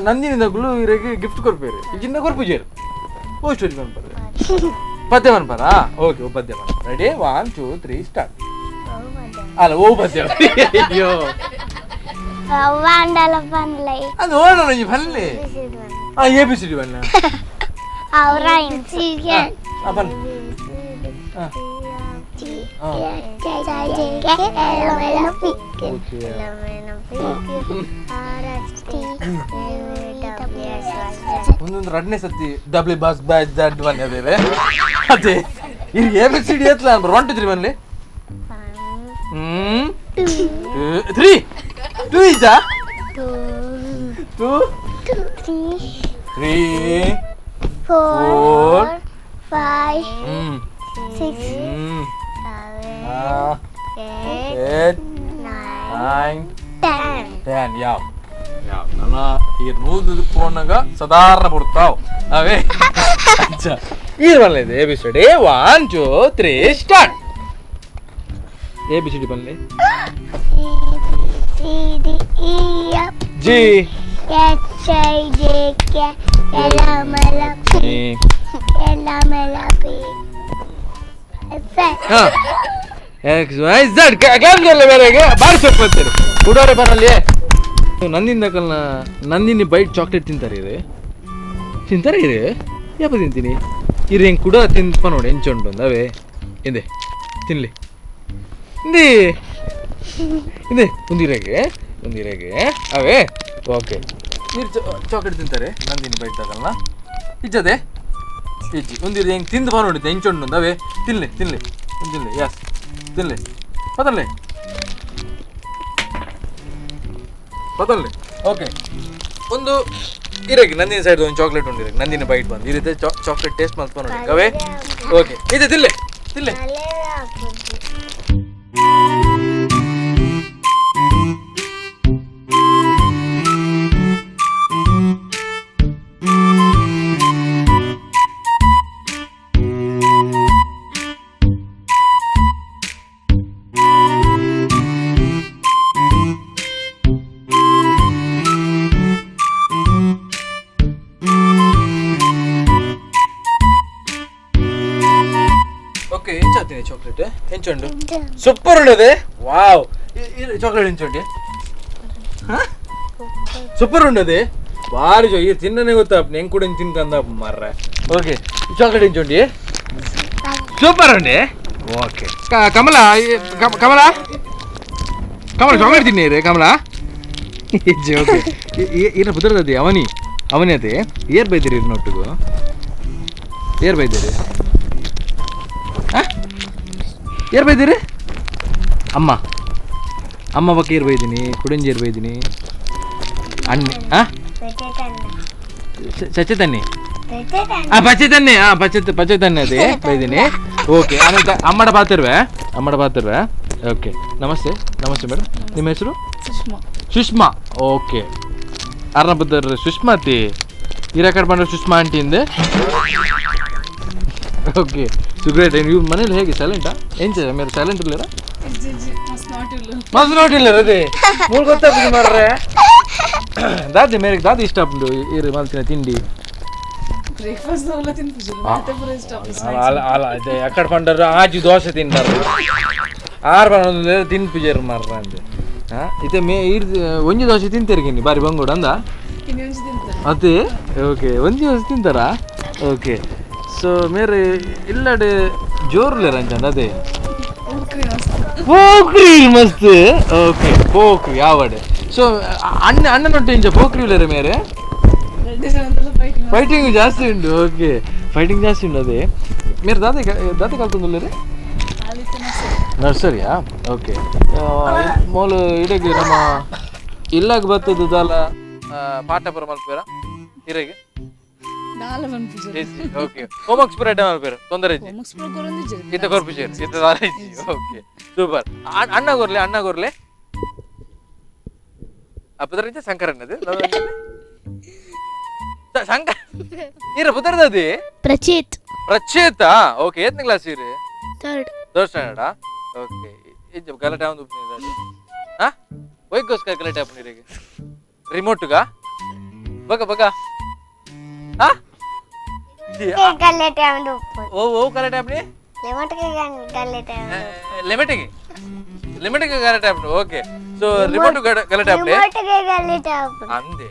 ನಂದಿನಿ ದಗುಲು ಇರಗೆ ಗಿಫ್ಟ್ ಕೊರ್ಪೇರಿ. ಇಜಿನ್ನ ಕೊರ್ಪುಜೇರು. ಓ ಸ್ಟೋರಿ ಬಂದ್ಪಾರೆ ಪದ್ಯ ಬಂದ್ಪಾರಾ? ಓಕೆ, ಓ ಪದ್ಯ ಬಂದ. Ready, 1 2 3 start. ಅಲ್ಲ ಓ ಪದ್ಯ. ಅಯ್ಯೋ ಅದು ಓಡೋಣ ಬನ್ನಿ. A B C D ಬನ್ನ. ಒಂದೊಂದು ಎರಡನೇ ಸತಿ W boss by that one ಅದೇ ಅದೇ ಇದು A B C D ಎತ್ಲ 1 2 3 ಬನ್ನಿ. 3 2 ಈಜಾ 2 3 4 5 6 7 8 9 10. ಯಾವ ಯಾವ ನನ್ನ ಈ ನೂದು ಫೋನಾಗ ಸಾಧಾರಣ ಬಿಡ್ತಾವ ಅವೇ. ಅಚ್ಚಾ ಈ ಬರಲಿದೆ A B C D. 1 2 3 start. A B C D ಬರಲಿ. C D E F G H I J K L M N P L M N P S X Y Z. Clap ಕೊಡಲ್ಲ ಬೇರೆಗೆ ಬಾರಿ ಸೊಪ್ಪು ಅಂತೀರಿ. ಹುಡೋರೆ ಬರಲಿ. Nandini ದಕಲ್ನ Nandini byte chocolate ತಿಂತಾರೆ ಇರೇ ತಿಂತಾರೆ ಇರೇ ಯಾಪ ತಿಂತೀನಿ ಇರು ಹೆಂಗೆ ಕೂಡ ತಿಂತ ನೋಡಿ ಎಂಚುಂಟು ಅವೇ ಎಂದೆ ತಿನ್ಲಿ ಇಂದೇ ಇಂದೇ ಒಂದಿರೆಗೆ ಒಂದಿರೆಗೆ ಅವೇ ಓಕೆ ನೀರು ಚಾಕ್ಲೇಟ್ ತಿಂತಾರೆ ನಂದಿನಿ ಬೈಟ್ ತಗಲ್ಲ ಇಜ್ಜದೆ ಇಜ್ಜಿ ಒಂದಿರು ಹೆಂಗೆ ತಿಂದು ಬಾ ನೋಡಿದ್ದೆ ಎಂಚುಂಟು ಅವೇ ತಿನ್ಲಿ ತಿನ್ಲಿ ತಿನ್ಲಿ ಎಸ್ ತಿನ್ಲಿ ಪತನ್ಲಿ ಪತನ್ಲಿ ಓಕೆ ಒಂದು ಇರಗೆ ನಂದಿನಿ ಸೈಡ್ ಒಂದು ಚಾಕ್ಲೇಟ್ ಉಂಟು ಇರಗೆ ನಂದಿನಿ ಬೈಟ್ ಬಂದು ಈ ರೀತಿ ಚಾಕ್ಲೇಟ್ ಟೇಸ್ಟ್ ಮಾಡ್ಕೊಂಡು ನೋಡಿ ಅವೇ ಓಕೆ ಇದೆ ತಿನ್ಲಿ ತಿನ್ಲಿ ಚಾಕ್ಲೇಟ್ ಎಂಚುಂಡು ಸೂಪರ್ ಉಂಡದೆ ವಾವ್ ಚಾಕ್ಲೇಟ್ ಎಂಚುಂಡಿ ಸೂಪರ್ ಉಂಡದೆ ಭಾರಿ ಜೋ ಈ ತಿನ್ನನೆ ಗೊತ್ತಾಪ್ ಹೆಂಗ್ ಕೂಡ ತಿನ್ಕಂದ ಮಾರ್ರೆ ಓಕೆ ಚಾಕ್ಲೇಟ್ ಎಂಚುಂಡಿ ಸೂಪರ್ ಉಂಡೆ ಓಕೆ ಕಮಲಾ ಕಮಲಾ ಕಮಲ ಚಾಕ್ಲೇಟ್ ತಿನ್ನಿ ಕಮಲಾ ಓಕೆ ಇರ ಪುದರ್ದದೆ ಅವನಿ ಅವನಿ ಅದೇ ಏರ್ ಬೈದಿರಿ ಇರ್ನೊಟ್ಟಿಗೂ ಏರ್ ಬೈದಿರಿ ಏರ್ ಬೈದಿರಿ ಅಮ್ಮ ಅಮ್ಮ ಬಕ್ಕ ಏರ್ ಬೈದಿನಿ ಕುಡಂಜಿ ಏರ್ ಬೈದಿನಿ ಅಣ್ಣೆ ಹಾಂ ಚಚ್ಚೆ ತನ್ನಿ ಹಾಂ ಪಚ್ಚೆ ತನ್ನಿ ಹಾಂ ಪಚ್ಚೆ ಪಚ್ಚೆ ತನ್ನಿ ಅದೇ ಬೈದಿನಿ ಓಕೆ ಆನಂತರ ಅಮ್ಮಡ ಪಾತಿರುವೆ ಅಮ್ಮಡ ಪಾತಿರುವೆ ಓಕೆ ನಮಸ್ತೆ ನಮಸ್ತೆ ಮೇಡಮ್ ನಿಮ್ಮ ಹೆಸರು ಸುಷ್ಮಾ ಸುಷ್ಮಾ ಓಕೆ ಅರ್ನ ಬುದ್ಧರ್ ಸುಷ್ಮಾತಿ ಇರ ಕಡೆ ಬಂದ್ರೆ ಸುಷ್ಮಾ ಆಂಟಿಯಿಂದ okay so great. ನೀವು ಮನೇಲಿ ಹೇಗೆ ಸೈಲೆಂಟಾ ಎಂಚ ಮೇರೆ ಸೈಲೆಂಟ್ ಇರ್ಲಿರ ಮಸ್ತ್ ನೋಟಿಲ್ಲ ಅದೇ ಮೂರು ಗೊತ್ತಾಗ್ತದೆ ಮಾರ್ರೆ ದಾದಿ ಮೇರೆಗೆ ದಾದಿ ಇಷ್ಟ ಆಪುಂಡು ಇರು ಮಲ್ತಿನ ತಿಂಡಿ ಅಕ್ಕಡ ಪಂಡರು ಆಜಿ ದೋಸೆ ತಿಂತಾರೆ ಆರು ಬಣ್ಣ ತಿನ್ಪುಜೇರು ಮಾರ್ರ ಅಂದೆ ಹಾಂ ಇತ್ತೆ ಮೇ ಇರ್ ಒಂಜಿ ದೋಸೆ ತಿಂತೀರಿ ಬಾರಿ ಬಂಗೋಡು ಅಂದ ಅದೇ ಓಕೆ ಒಂಜಿ ದೋಸೆ ತಿಂತಾರಾ ಓಕೆ ಸೊ ಮೇರೆ ಇಲ್ಲಡೆ ಜೋರ್ಲೆ ಅಂಚಂಡ ಅದೇ ಪೋಕ್ರಿ ಮಸ್ತ್ ಓಕೆ ಪೋಕ್ರಿ ಯಾವಡೆ ಸೊ ಅಣ್ಣ ಅಣ್ಣನೊಟ್ಟು ಇಂಚ ಪೋಕ್ರಿ ಇಲ್ಲರೆ ಮೇರೆ ಫೈಟಿಂಗ್ ಜಾಸ್ತಿ ಉಂಟು ಓಕೆ ಫೈಟಿಂಗ್ ಜಾಸ್ತಿ ಉಂಟು ಅದೇ ಮೇರೆ ದಾದೆ ದಾದೆ ಕಲ್ತೊಂದುಲ್ಲೇರೆ ನರ್ಸರಿಯಾ ಓಕೆ ಮೋಲು ಇಡಗೆ ನಮ್ಮ ಇಲ್ಲಾಗ ಬರ್ತದ ದಾಲ ಪಾಠ ಪುರ ಮಲ್ಪೇರ ಇರಗೆ ಓಕೆ ಹೋಮ್ವರ್ಕ್ಸ್ ಪೂರ ಮಲ್ಪೇರ ತೊಂದರೆ ಇತ್ತ ಕೊರ್ಪುಜೇರು ಇತ್ತ ದಾಲ ಓಕೆ ಸೂಪರ್ ಅಣ್ಣ ಗೊರ್ಲೆ ಅಣ್ಣ ಗೊರ್ಲೆ ಅಪ್ಪದರಿಂಚ ಶಂಕರಣ್ಣದು ಶಂಕರ್ ಇರ ಪುದರ್ದದಿ ಪ್ರಚೇತ್ ಪ್ರಚೇತಾ ಓಕೆ ಏತ್ನೇ ಕ್ಲಾಸ್ ಇರಿ ಥರ್ಡ್ ಥರ್ಡ್ ಸ್ಟ್ಯಾಂಡರ್ಡಾ ಓಕೆ ಇದು ಗಲಾಟೆ ಒಂದು ಹಾಂ ಒಯ್ಗೋಸ್ಕರ ಗಲಾಟೆ ಆಪುನಿರಿಗೆ ರಿಮೋಟ್ಗಾ ಬಗ ಬಗ ಹಾಂ ಗಲಾಟೆ ಆಪುಂಡು ಓ ಓ ಗಲಾಟೆ ಆಪುನಿ ಲೆಮಟ್ಗೆ ಗಲಾಟೆ ಲೆಮಟಿಗೆ ಲೆಮಟಿಗೆ ಗಲಾಟೆ ಆಪುಂಡು okay so remote ಗಲಾಟೆ ಆಪುಂಡು ರಿಮೋಟ್ಗೆ ಗಲಾಟೆ ಆಪುಂಡು ಅಂದೆ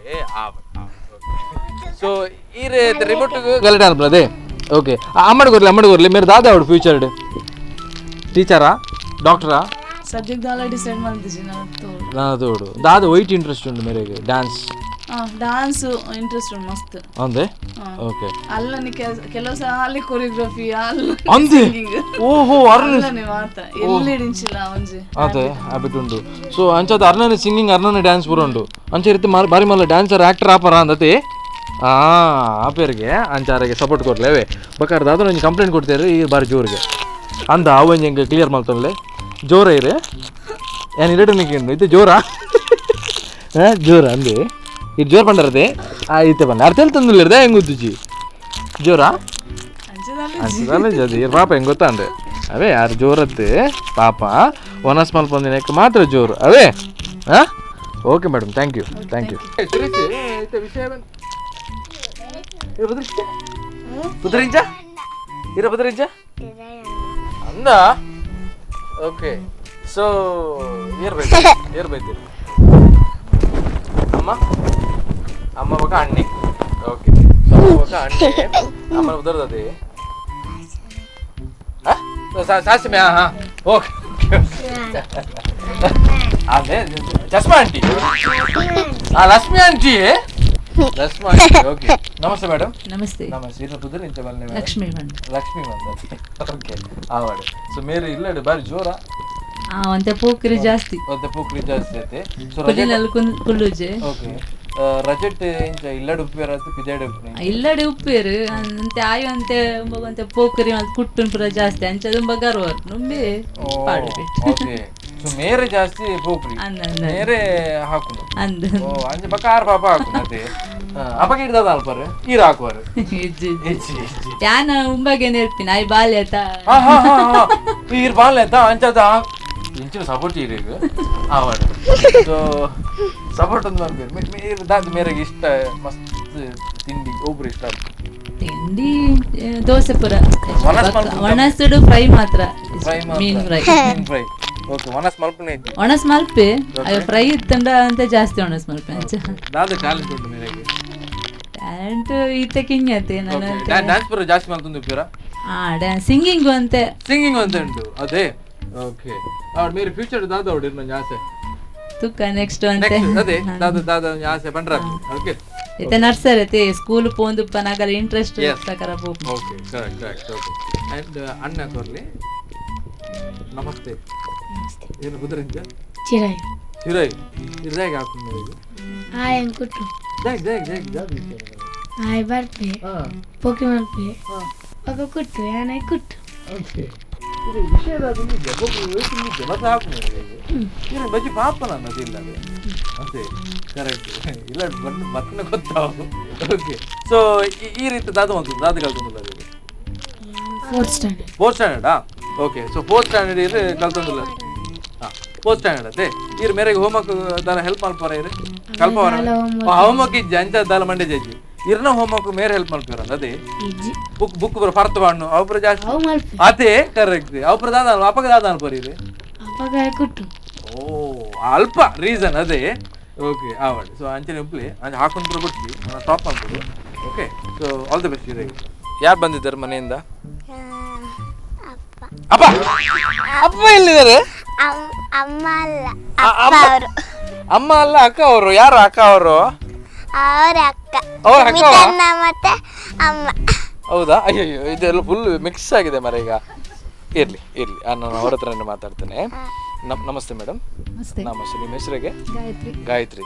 ಸೊ ಈ ರಿಮೋಟ್ ಗಲಾಟೆ ಆಪುಂಡು ಅದೇ ಓಕೆ ಅಮ್ಮಡ ಗೊರ್ಲೆ ಅಮ್ಮಡ ಗೊರ್ಲೆ ಮೇರೆ ದಾದಾ ಅವಡು ಫ್ಯೂಚರ್ಡ್ ಟೀಚರಾ ಡಾಕ್ಟರಾ ಸಬ್ಜೆಕ್ಟ್ ದಾಲ ಡಿಸೈಡ್ ಮಾಡ್ತಿದ್ದೆ ನಾನು ತೋಡು ದಾದ ವೈಟ್ ಇಂಟ್ರೆಸ್ಟ್ ಉಂಟು ಮೇರೆಗೆ dance dance interest ಉಂಟು ಮಸ್ತ್ ಅಂದೆ ಓಕೆ ಅಲ್ಲನೆ ಕೆಲವು ಸಲ ಅಲ್ಲಿ ಕೊರಿಯೋಗ್ರಫಿ ಅಲ್ಲ ಅಂದೆ ಓಹೋ ಅರ್ಣನೆ ಮಾತ ಎಲ್ಲಿ ಡಿಂಚಿಲ್ಲ ಒಂಜಿ ಅದೇ ಹ್ಯಾಬಿಟ್ ಉಂಟು ಸೊ ಅಂಚದ ಅರ್ಣನೆ ಸಿಂಗಿಂಗ್ ಅರ್ಣನೆ ಡ್ಯಾನ್ಸ್ ಪೂರ ಉಂಟು ಅಂಚ ರೀತಿ ಬಾರಿ ಮಲ್ಲ ಡ್ಯಾನ್ಸರ್ ಆಕ್ಟರ್ ಆಪರ ಅಂದತಿ ಆಪೇರಿಗೆ ಅಂಚಾರಿಗೆ ಸಪೋರ್ಟ್ ಕೊಡ್ಲೇವೆ ಬೇಕಾದ್ರೆ ದಾದ ಒಂಜಿ ಕಂಪ್ಲೇಂಟ್ ಕೊಡ್ತೇವೆ ಈ ಬಾರಿ ಜೋರಿಗೆ ಅಂದ ಅವು ಒಂಜಿ ಹೆಂಗೆ ಕ್ಲಿಯರ್ ಮಾಡ್ತಾನೆ ಜೋರ ಇರೆ ಏನು ಇರಡು ನಿಂಗೆ ಇದು ಜೋರಾ ಹಾಂ ಜೋರ ಅಂದೆ ಇದು ಜೋರು ಪಂಡರದೆ ಆ ಇತ್ತೆ ಪಂಡ ಅರ್ಥ ತಂದಿಲ್ಲದೆ ಹೆಂಗೆ ಗೊತ್ತುಜಿ ಜೋರಾ ಅಂಚದಲ್ಲ ಜದಿ ಪಾಪ ಹೆಂಗೆ ಗೊತ್ತಾ ಅಂದೆ ಅವೇ ಯಾರು ಜೋರತ್ತೆ ಪಾಪ ಒನಸ್ ಮಲ್ಪೊಂದಿನಕ್ಕೆ ಮಾತ್ರ ಜೋರು ಅವೇ ಹಾಂ okay madam thank you thank you ಪುದರಿಂಚ ಇರ ಪುದರಿಂಚ ಅಂದ ಓಕೆ ಸೊ ಏರ್ ಬೈತೀರಿ ಏರ್ ಬೈತೀರಿ ಅಮ್ಮ ಅಮ್ಮ ಬೊಕ ಅಣ್ಣೆ. ಓಕೆ, ಅಮ್ಮ ಬೊಕ ಅಣ್ಣೆ. ಅಮ್ಮನ ಉದರ್ದದೆ ಸಾಸಿಮೆ. ಹಾಂ ಓಕೆ, ಅದೇ ಚಸ್ಮಾ aunty. Lakshmi aunty, Lakshmi aunty. Okay, namaste madam. Namaste. Namaste. ಇನ್ನು ಕುದುರೆ ಇಂಚ ಬಲ್ಲೆ ಲಕ್ಷ್ಮೀ ಬಂದ. ಲಕ್ಷ್ಮೀ ಬಂದ. ಓಕೆ, ಆವಾಡು. ಸೊ ಮೇರೆ ಇಲ್ಲಡು ಬಾರಿ ಜೋರ. ಒಂತೆ ಪೋಕ್ರಿ ಜಾಸ್ತಿ. ಒಂತೆ ಪೋಕ್ರಿ ಜಾಸ್ತಿ ಐತೆ. ಸೊ ಕುಲ್ಲಿನಲ್ಲಿ ಕುಲ್ಲುಜೆ. ಓಕೆ, ರಜೆಟ್ ಇಂಚ ಇಲ್ಲಡು ಉಪ್ಪೇರ ಪಿಜಾಡು ಉಪ್ಪು ಇಲ್ಲಡೆ ಉಪ್ಪೇರು ಅಂತೆ ಆಯು ಅಂತೆ ಒಂತೆ ಪೋಕ್ರಿ ಮತ್ತೆ ಕುಟ್ಟುನ್ ಪೂರ ಜಾಸ್ತಿ ಅಂಚ ತುಂಬ ಗರ್ವ ನುಂಬಿ ಪಾಡು. ಓಕೆ, ಸೊ ಮೇರೆ ಜಾಸ್ತಿ ಪೋಕ್ರಿ ಮೇರೆ ಹಾಕುನು ಅಂದ. ಓ ಅಂಚ ಬಕ್ಕ ಆರು ಪಾಪ ಹಾಕುನು ಅದೇ ಅಪ್ಪಗೆ ಹಿಡ್ದದ ಅಲ್ಪರ್ ಈರ್ ಹಾಕುವರು. ಯಾನ ಉಂಬಗೆ ನೆರ್ಪಿನ ಆಯ್ ಬಾಲ್ಯತ. ಈರ್ ಬಾಲ್ಯತ ಅಂಚದ ಇಂಚಿನ ಸಪೋರ್ಟ್ ಈರಿಗೆ ಆವಾಡು. ಸೊ ಸಪೋರ್ಟ್ ಒಂದು ಮಾಡ್ಬೇಕು. ದಾದ ಮೇರೆಗೆ ಇಷ್ಟ ಮಸ್ತ್ ತಿಂಡಿ ಒಬ್ರು ಇಷ್ಟ ತಿಂಡಿ ದೋಸೆ ಪೂರ ಒಣಸುಡು ಫ್ರೈ ಮಾತ್ರ, ಮೀನ್ fry. Fry. Okay, ಒಣಸ್ ಮಲ್ಪನೆ ಐತಿ. ಒಣಸ್ ಮಲ್ಪೆ ಅಯ್ಯೋ ಫ್ರೈ ಇತ್ತಂಡ ಅಂತ ಜಾಸ್ತಿ ಒಣಸ್ ಮಲ್ಪೆ ಅಂಚ. ದಾದ ಟ್ಯಾಲೆಂಟ್ ಉಂಟು ಮೇರೆಗೆ? ಟ್ಯಾಲೆಂಟ್ ಈತ ಕಿಂಗತೆ ನಾನು ಡ್ಯಾನ್ಸ್ ಪೂರ ಜಾಸ್ತಿ ಮಲ್ತೊಂದು ಉಪ್ಪಿರ? ಡ್ಯಾನ್ಸ್ ಸಿಂಗಿಂಗ್ ಅಂತೆ. ಸಿಂಗಿಂಗ್ ಅಂತ ಉಂಟು ಅದೇ. ಓಕೆ, ಅವ್ರು ಮೇರೆ ಫ್ಯೂಚರ್ ದಾದ ಅವ್ರು ಇರ್ನ ಆಸೆ ತುಕ್ಕ ನೆಕ್ಸ್ಟ್ ಅಂತೆ. ಅದೇ ದಾದ ದಾದ ಆಸೆ ಪಂಡ್ರ. ಓಕೆ, ಇತ್ತೆ ನರ್ಸರಿ ಐತೆ ಸ್ಕೂಲ್ ಪೋಂದುಪ್ಪ ನಾಗಲ ಇಂಟ್ರೆಸ್ಟ್ ಪ್ರಕಾರ pope. Okay, correct correct. Okay, and ಅಣ್ಣ ಕೊರ್ಲಿ. ನಮಸ್ತೆ. ಏನು ಕುದುರೆ? ಚಿರಾಯ್. ಚಿರಾಯ್ ಇರ್ದಾಗ ಹಾಕು ಮೇರೆಗೆ. ಆಯ್ ಕುಟ್ಟು ಜಾಗ್ ಜಾಗ್ ಜಾಗ್ ಜಾಗ್ ಆಯ್ ಬರ್ಪೆ ಪೋಕಿ ಮಲ್ಪೆ ఒక ಕುಟ್ಟು ಯಾನ ಕುಟ್ಟು. ಓಕೆ, ಇದು ವಿಷಯದಾದ ಜಬ ಹಾಕು ಮೇರೆಗೆ. ಏನು ಬಜ್ಜಿ ಪಾಪ ನನ್ನ ಅದಿಲ್ಲ ಅದೇ ಕರೆಕ್ಟ್ ಇಲ್ಲ ಬಣ್ಣ ಬತ್ತನ ಗೊತ್ತಾವು. ಓಕೆ, ಸೊ ಈ ರೀತಿ ದಾದ ಒಂದು ದಾದ ಕಲ್ತೊಂದಿಲ್ಲ ಅದು fourth standard. Fourth ಸ್ಟ್ಯಾಂಡರ್ಡಾ? Okay, so fourth standard ಇರು ಕಲ್ತೊಂದಿಲ್ಲ. ಹಾಂ, ಫೋರ್ತ್ ಸ್ಟ್ಯಾಂಡರ್ಡ್ ಅದೇ. ಇರು ಮೇರೆಗೆ ಹೋಮ್ವರ್ಕ್ ದಾಲ ಹೆಲ್ಪ್ ಮಲ್ಪರ ಇರು ಕಲ್ಪವರ ಹೋಮ್ವರ್ಕ್ ಇಜ್ಜಿ ಅಂಚ ದಾಲ ಮಂಡೆ ಜಜ್ಜಿ ಇರ್ನ ಹೋಮ್ವರ್ಕ್ ಮೇರೆ ಹೆಲ್ಪ್ ಮಲ್ಪರ ಅದೇ. ಬುಕ್ ಬುಕ್ ಬರ ಫರ್ತ್ ಬಾಣ್ಣು ಅವಪುರ ಜಾಸ್ತಿ ಅದೇ ಕರೆಕ್ಟ್. ಅವಪುರ ದಾದ ಅಪ್ಪಗ ದಾದ ಅನ್ಪರಿ ಇರು ಕುಟ್ಟು. ಓ ಅಲ್ಪ ರೀಸನ್ ಅದೇ. ಓಕೆ, ಆವಡ್. ಸೊ ಅಂಚನೆ ಉಪ್ಲಿ ಅಂಚೆ ಹಾಕೊಂಡು ಬಿಡ್ತಿ ನಾನು ಸ್ಟಾಪ್ ಮಾಡ್ಬೋದು. Okay, so all the best. ಇದೆ ಯಾರು ಬಂದಿದ್ದಾರೆ ಮನೆಯಿಂದ? ಅಪ್ಪ. ಅಪ್ಪ ಎಲ್ಲಿದ್ದಾರೆ? ಅಮ್ಮ ಅಲ್ಲ ಅಕ್ಕ ಅವರು. ಅಮ್ಮ ಅಲ್ಲ ಅಕ್ಕ ಅವರು. ಯಾರು ಅಕ್ಕ ಅವರು? ಅವರ ಅಕ್ಕ. ಅವ್ರ ಅಕ್ಕ ಮತ್ತೆ ಅಮ್ಮ. ಹೌದಾ? ಅಯ್ಯೋ, ಇದೆಲ್ಲ ಫುಲ್ ಮಿಕ್ಸ್ ಆಗಿದೆ ಮರ. ಈಗ ಇರ್ಲಿ ಇರ್ಲಿ, ನಾನು ಅವ್ರ ಹತ್ರನೇ ಮಾತಾಡ್ತೇನೆ. ನಮಸ್ತೆ ಮೇಡಮ್. ನಮಸ್ತೆ. ನಮಸ್ತೆ. ನಿಮ್ಮ ಹೆಸರಿಗೆ? ಗಾಯತ್ರಿ. ಗಾಯತ್ರಿ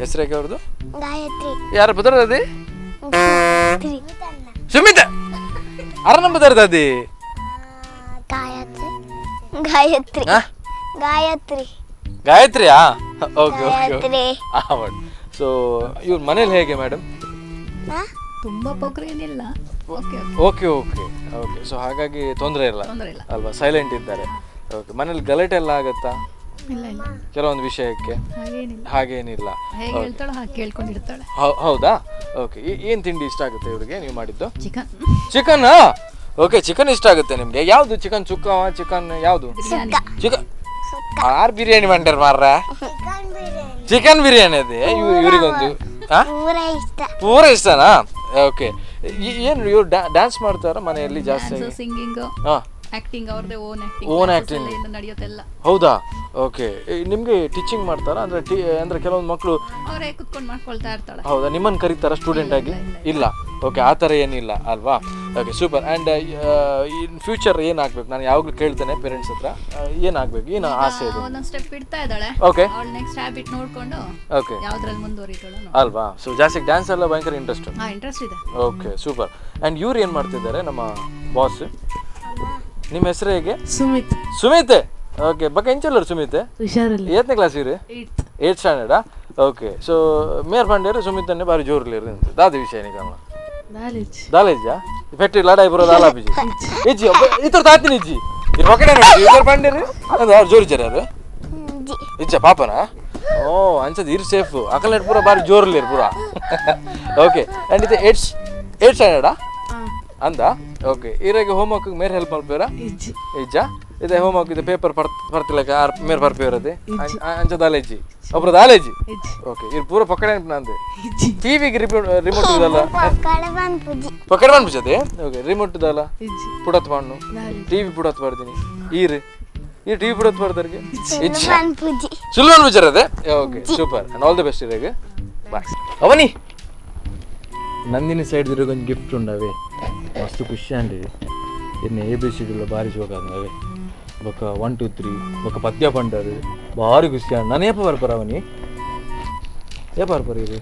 ಹೆಸರಿಗೆ ಅವ್ರದ್ದು? ಗಾಯತ್ರಿ. ಯಾರು ಬದರದಿ? ಸುಮಿತ. ಅರ ನಮ್ಮ ಬದರದಿ? Gayatri. Gayatri. Gayatri. ಗಾಯತ್ರಿಯಾ? Okay okay. So ಇವ್ರ ಮನೇಲಿ ಹೇಗೆ ಮೇಡಮ್? ತುಂಬಾ ಪೋಕ್ರಿ ಏನಿಲ್ಲ. Okay okay okay. So ಹಾಗಾಗಿ ತೊಂದರೆ ಇಲ್ಲ ಅಲ್ವಾ? ಸೈಲೆಂಟ್ ಇದ್ದಾರೆ. ಓಕೆ, ಮನೇಲಿ ಗಲಾಟೆ ಎಲ್ಲ ಆಗತ್ತಾ? ಇಲ್ಲ ಇಲ್ಲ, ಕೆಲವೊಂದು ವಿಷಯಕ್ಕೆ ಹಾಗೇನಿಲ್ಲ. ಹೇಗೆ ಹೇಳ್ತಾಳೋ ಹಾಗೆ ಕೇಳ್ಕೊಂಡಿರ್ತಾಳೆ. ಹೌದಾ? ಓಕೆ, ಏನು ತಿಂಡಿ ಇಷ್ಟ ಆಗುತ್ತೆ ಇವರಿಗೆ ನೀವು ಮಾಡಿದ್ದು? Chicken. Chicken? Okay, chicken ಇಷ್ಟ ಆಗುತ್ತೆ ನಿಮಗೆ? ಯಾವುದು ಚಿಕನ್? ಸುಕ್ಕ ಚಿಕನ್ ಯಾವುದು? ಚಿಕನ್ ಆರ್ ಬಿರಿಯಾನಿ ಮಾಡ್ಯಾರ ಮಾರ್ರ. ಚಿಕನ್ ಬಿರಿಯಾನಿ ಅದೇ ಇವರಿಗೊಂದು ಪೂರ ಇಷ್ಟನಾ? ಓಕೆ, ಏನು ಇವ್ರು ಡ್ಯಾನ್ಸ್ ಮಾಡ್ತಾರ ಮನೆಯಲ್ಲಿ ಜಾಸ್ತಿ? ಸಿಂಗಿಂಗ್, ಆಕ್ಟಿಂಗ್, ಅವ್ರದೇ own acting. Own acting ನಡೆಯುತ್ತೆಲ್ಲ. ಹೌದಾ? ಓಕೆ, ನಿಮಗೆ ಟೀಚಿಂಗ್ ಮಾಡ್ತಾರಾ? ಅಂದ್ರೆ ಅಂದ್ರೆ ಕೆಲವೊಂದು ಮಕ್ಕಳು ಅವರೇ ಕುತ್ಕೊಂಡು ಮಾಡ್ಕೊಳ್ತಾ ಇರ್ತಾಳೆ. ಹೌದಾ? ನಿಮ್ಮನ್ನು ಕರೀತಾರಾ ಸ್ಟೂಡೆಂಟ್ ಆಗಿ? ಇಲ್ಲ. ಓಕೆ, ಆ ಥರ ಏನಿಲ್ಲ ಅಲ್ವಾ? Okay, super. And in future ಏನಾಗಬೇಕು? ನಾನು ಯಾವಾಗಲೂ ಕೇಳ್ತೇನೆ ಪೇರೆಂಟ್ಸ್ ಹತ್ರ, ಏನಾಗಬೇಕು, ಏನು ಆಸೆ ಇದೆ? ಒಂದೊಂದು ಸ್ಟೆಪ್ ಇಡ್ತಾ ಇದ್ದಾಳೆ. ಓಕೆ, ಅವಳು ನೆಕ್ಸ್ಟ್ ಹ್ಯಾಬಿಟ್ ನೋಡ್ಕೊಂಡು ಓಕೆ ಯಾವ್ದ್ರಲ್ಲಿ ಮುಂದುವರಿತಾಳೋ ಅಲ್ವಾ? ಸೊ ಜಾಸ್ತಿ ಡ್ಯಾನ್ಸ್ ಎಲ್ಲ ಭಯಂಕರ ಇಂಟ್ರೆಸ್ಟ್? ಹಾಂ, ಇಂಟ್ರೆಸ್ಟ್ ಇದೆ. Okay, super. And ಇವ್ರು ಏನು ಮಾಡ್ತಿದ್ದಾರೆ ನಮ್ಮ ಬಾಸ್? ನಿಮ್ಮ ಹೆಸರು ಹೇಗೆ? ಸುಮಿತ್. ಸುಮಿತ್. ಓಕೆ, ಬಕ್ಕ ಎಂಚಲ್ಲರು ಸುಮಿತ್? ಹುಷಾರಿಲ್ಲ. ಏತ್ನೇ ಕ್ಲಾಸ್ ಇರಿ? ಏಯ್ತ್ ಸ್ಟ್ಯಾಂಡರ್ಡಾ? Okay, so mayor ಪಾಂಡ್ಯರು ಸುಮಿತ್ ಅನ್ನೇ ಬಾರಿ ಜೋರ್ಲಿ ದಾದ ವಿಷಯ ನಿಕಲ್ನ ದಾಲೇಜಾ ಫ್ಯಾಕ್ಟ್ರಿ ಲಡಾಯಿ ಬರೋದು ಆಲಾಪಿಜಿ ಇಜ್ಜಿ ಇತರ ತಾತಿನ ಇಜ್ಜಿ ಇರ್ ಒಕ್ಕಡೆ ನೋಡಿ ಇತರ ಪಾಂಡ್ಯರು ಅದು ಅವ್ರು ಜೋರು ಇಜ್ಜಾರ ಯಾರು ಇಜ್ಜ ಪಾಪನಾ? ಓ ಅಂಚದ ಇರ್ ಸೇಫ್ ಅಕಲ್ ಪೂರ ಬಾರಿ ಜೋರ್ಲಿ ಪೂರ. ಓಕೆ, ಆ್ಯಂಡ್ ಇದು ಏಟ್ಸ್ ಏಟ್ ಸ್ಟ್ಯಾಂಡರ್ಡಾ ಅಂದ? ಓಕೆ, ಇರಾಗ ಹೋಮ್ವರ್ಕ್ ಮೇರೆ ಹೆಲ್ಪ್ ಮಾಡ್ಬೇರಾ? ಇಜ್ಜಾ? ಇದೆ ಹೋಮ್ವರ್ಕ್ ಇದೆ ಪೇಪರ್ ಪರ್ತಿಲಕ ಆರ್ ಮೇರ್ ಪರ್ಪಿವರದೆ ಅಂಚ ದಾಲೇಜಿ ಅಪುರ ದಾಲೇಜಿ. ಓಕೆ, ಇದು ಪೂರ ಪಕ್ಕಡೆ ನಂದು ಟಿವಿಗೆ ರಿಮೋಟ್ ಇದಲ್ಲ. ಪಕ್ಕಡ ಪನ್ಪುಜಿ. ಪಕ್ಕಡೆ ಪನ್ಪುಜದೆ. ಓಕೆ, ರಿಮೋಟ್ ಇದಲ್ಲ ಪುಡತ್ ಮಣ್ಣು ಟಿವಿ ಪುಡತ್ ಬರ್ತೀನಿ. ಈರ್ ಈ ಟಿವಿ ಪುಡತ್ ಬರ್ದರ್ಗೆ ಪನ್ಪುಜಿ. ಸುಳ್ಳು ವಿಚಾರದೆ. Okay, super and all the best ಇರೇಗ. Bye Avani. Nandini side ಒಂದು ಗಿಫ್ಟ್ ಉಂಡವೆ, ಮಸ್ತ್ ಖುಷಿ ಅಂಡಿ. ಎನ್ನ ಎ ಬಿ ಸಿ ಡಿ ಭಾರಿ ಜೋಗ ಅವೇ ಬೊಕ್ಕ 1 2 3 ಬೊಕ್ಕ ಪದ್ಯ ಪಂಡರು ಭಾರಿ ಖುಷಿ ಅಂಡ್. ನಾನು ಏಪ ಬರ್ಪರ ಅವನಿ? ಏಪ ಬರ್ಪರ ಇದು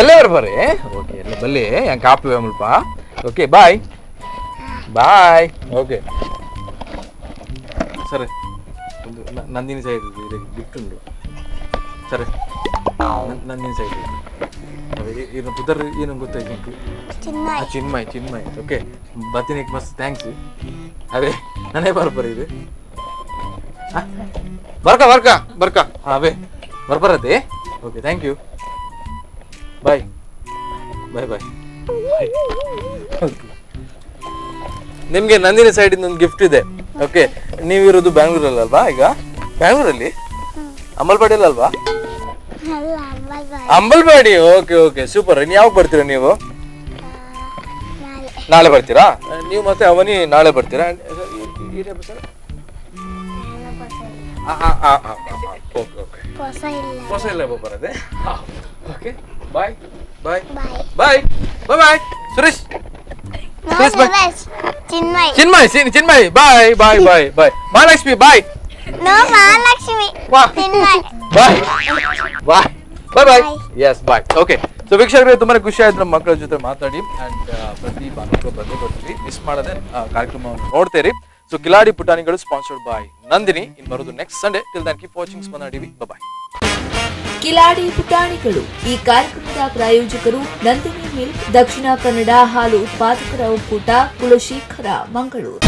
ಎಲ್ಲ ಬರ್ಪರೆ? ಓಕೆ, ಎಲ್ಲ ಬಲ್ಲೆ ಹೆಂಗೆ ಕಾಪಿ ಮುಲ್ಪ. Okay, boy boy. ಓಕೆ ಸರಿ, ಒಂದು ನಂದಿನಿ ಸೈಡ್ ಗಿಫ್ಟ್ ಉಂಡು. ಸರಿ, ನಂದಿನಿ ಸೈಡ್ ಏನು ಪುದರ್ ಏನು ಗೊತ್ತಾಯ್ತು ನಿಂಗೆ? ಚಿನ್ಮಯ್. ಚಿನ್ಮಯ್, ಚಿನ್ಮಯ್. ಓಕೆ, ಬತ್ತಿನಿಕ್ ಮಸ್ತ್ thanks. ಅದೇ ನಾನೇ ಬರ್ಬರ ಇದು ಬರ್ಕ ಬರ್ಕ ಬರ್ಕ. ಹಾಂ ಅವೇ ಬರ್ಬರತ್ತೆ. Okay, thank you, bye bye bye. ನಿಮಗೆ ನಂದಿನಿ ಸೈಡಿಂದ ಒಂದು ಗಿಫ್ಟ್ ಇದೆ. ಓಕೆ, ನೀವಿರೋದು ಬ್ಯಾಂಗ್ಳೂರಲ್ಲಿ ಅಲ್ವಾ? ಈಗ ಬ್ಯಾಂಗ್ಳೂರಲ್ಲಿ ಅಂಬಲ್ಪಾಡಿಯಲ್ಲಿ ಅಲ್ವಾ? ಅಲ್ಲ, Ambalpadi. Ambalpadi. Okay okay, super. ಇನ್ನು ಯಾವಾಗ ಬರ್ತೀರಾ ನೀವು? ನಾಳೆ. ನಾಳೆ ಬರ್ತೀರಾ ನೀವು? ಮತ್ತೆ ಅವನಿ ನಾಳೆ ಬರ್ತೀರಾ? Sir, okay okay. ಹೊಸ ಇಲ್ಲ. ಹೊಸ ಇಲ್ಲ ಬರದೆ. Okay, bye bye. Bye. Bye bye bye. Suresh, Suresh bye. Chinmay. Chinmay, Chinmay bye bye bye bye. Mahalakshmi bye. No Mahalakshmi. ವಾ. Chinmay. Bye bye bye bye. Bye. Yes, bye. Okay, so ವೀಕ್ಷಕರೇ, ತುಂಬಾ ಖುಷಿ ಆಯ್ತು ನಮ್ಮ ಮಕ್ಕಳ ಜೊತೆ ಮಾತಾಡಿ. ಅಂಡ್ ಪ್ರತಿ ಭಾನುವಾರ ಬಂದೇ ಬರ್ತೀವಿ, ಮಿಸ್ ಮಾಡದೆ ಕಾರ್ಯಕ್ರಮವನ್ನು ನೋಡ್ತೀರಿ. ಸೊ ಕಿಲಾಡಿ ಪುಟಾಣಿಗಳು ಸ್ಪಾನ್ಸರ್ಡ್ ಬೈ ನಂದಿನಿ. ಇನ್ ಬರೋದು next Sunday. Till then keep watching Spandana TV. Bye. Kiladi ಪುಟಾಣಿಗಳು ಈ ಕಾರ್ಯಕ್ರಮದ ಪ್ರಾಯೋಜಕರು ನಂದಿನಿ ಮಿಲ್ಕ್, ದಕ್ಷಿಣ ಕನ್ನಡ ಹಾಲು ಉತ್ಪಾದಕರ ಒಕ್ಕೂಟ, ಕುಲಶೇಖರ, ಮಂಗಳೂರು.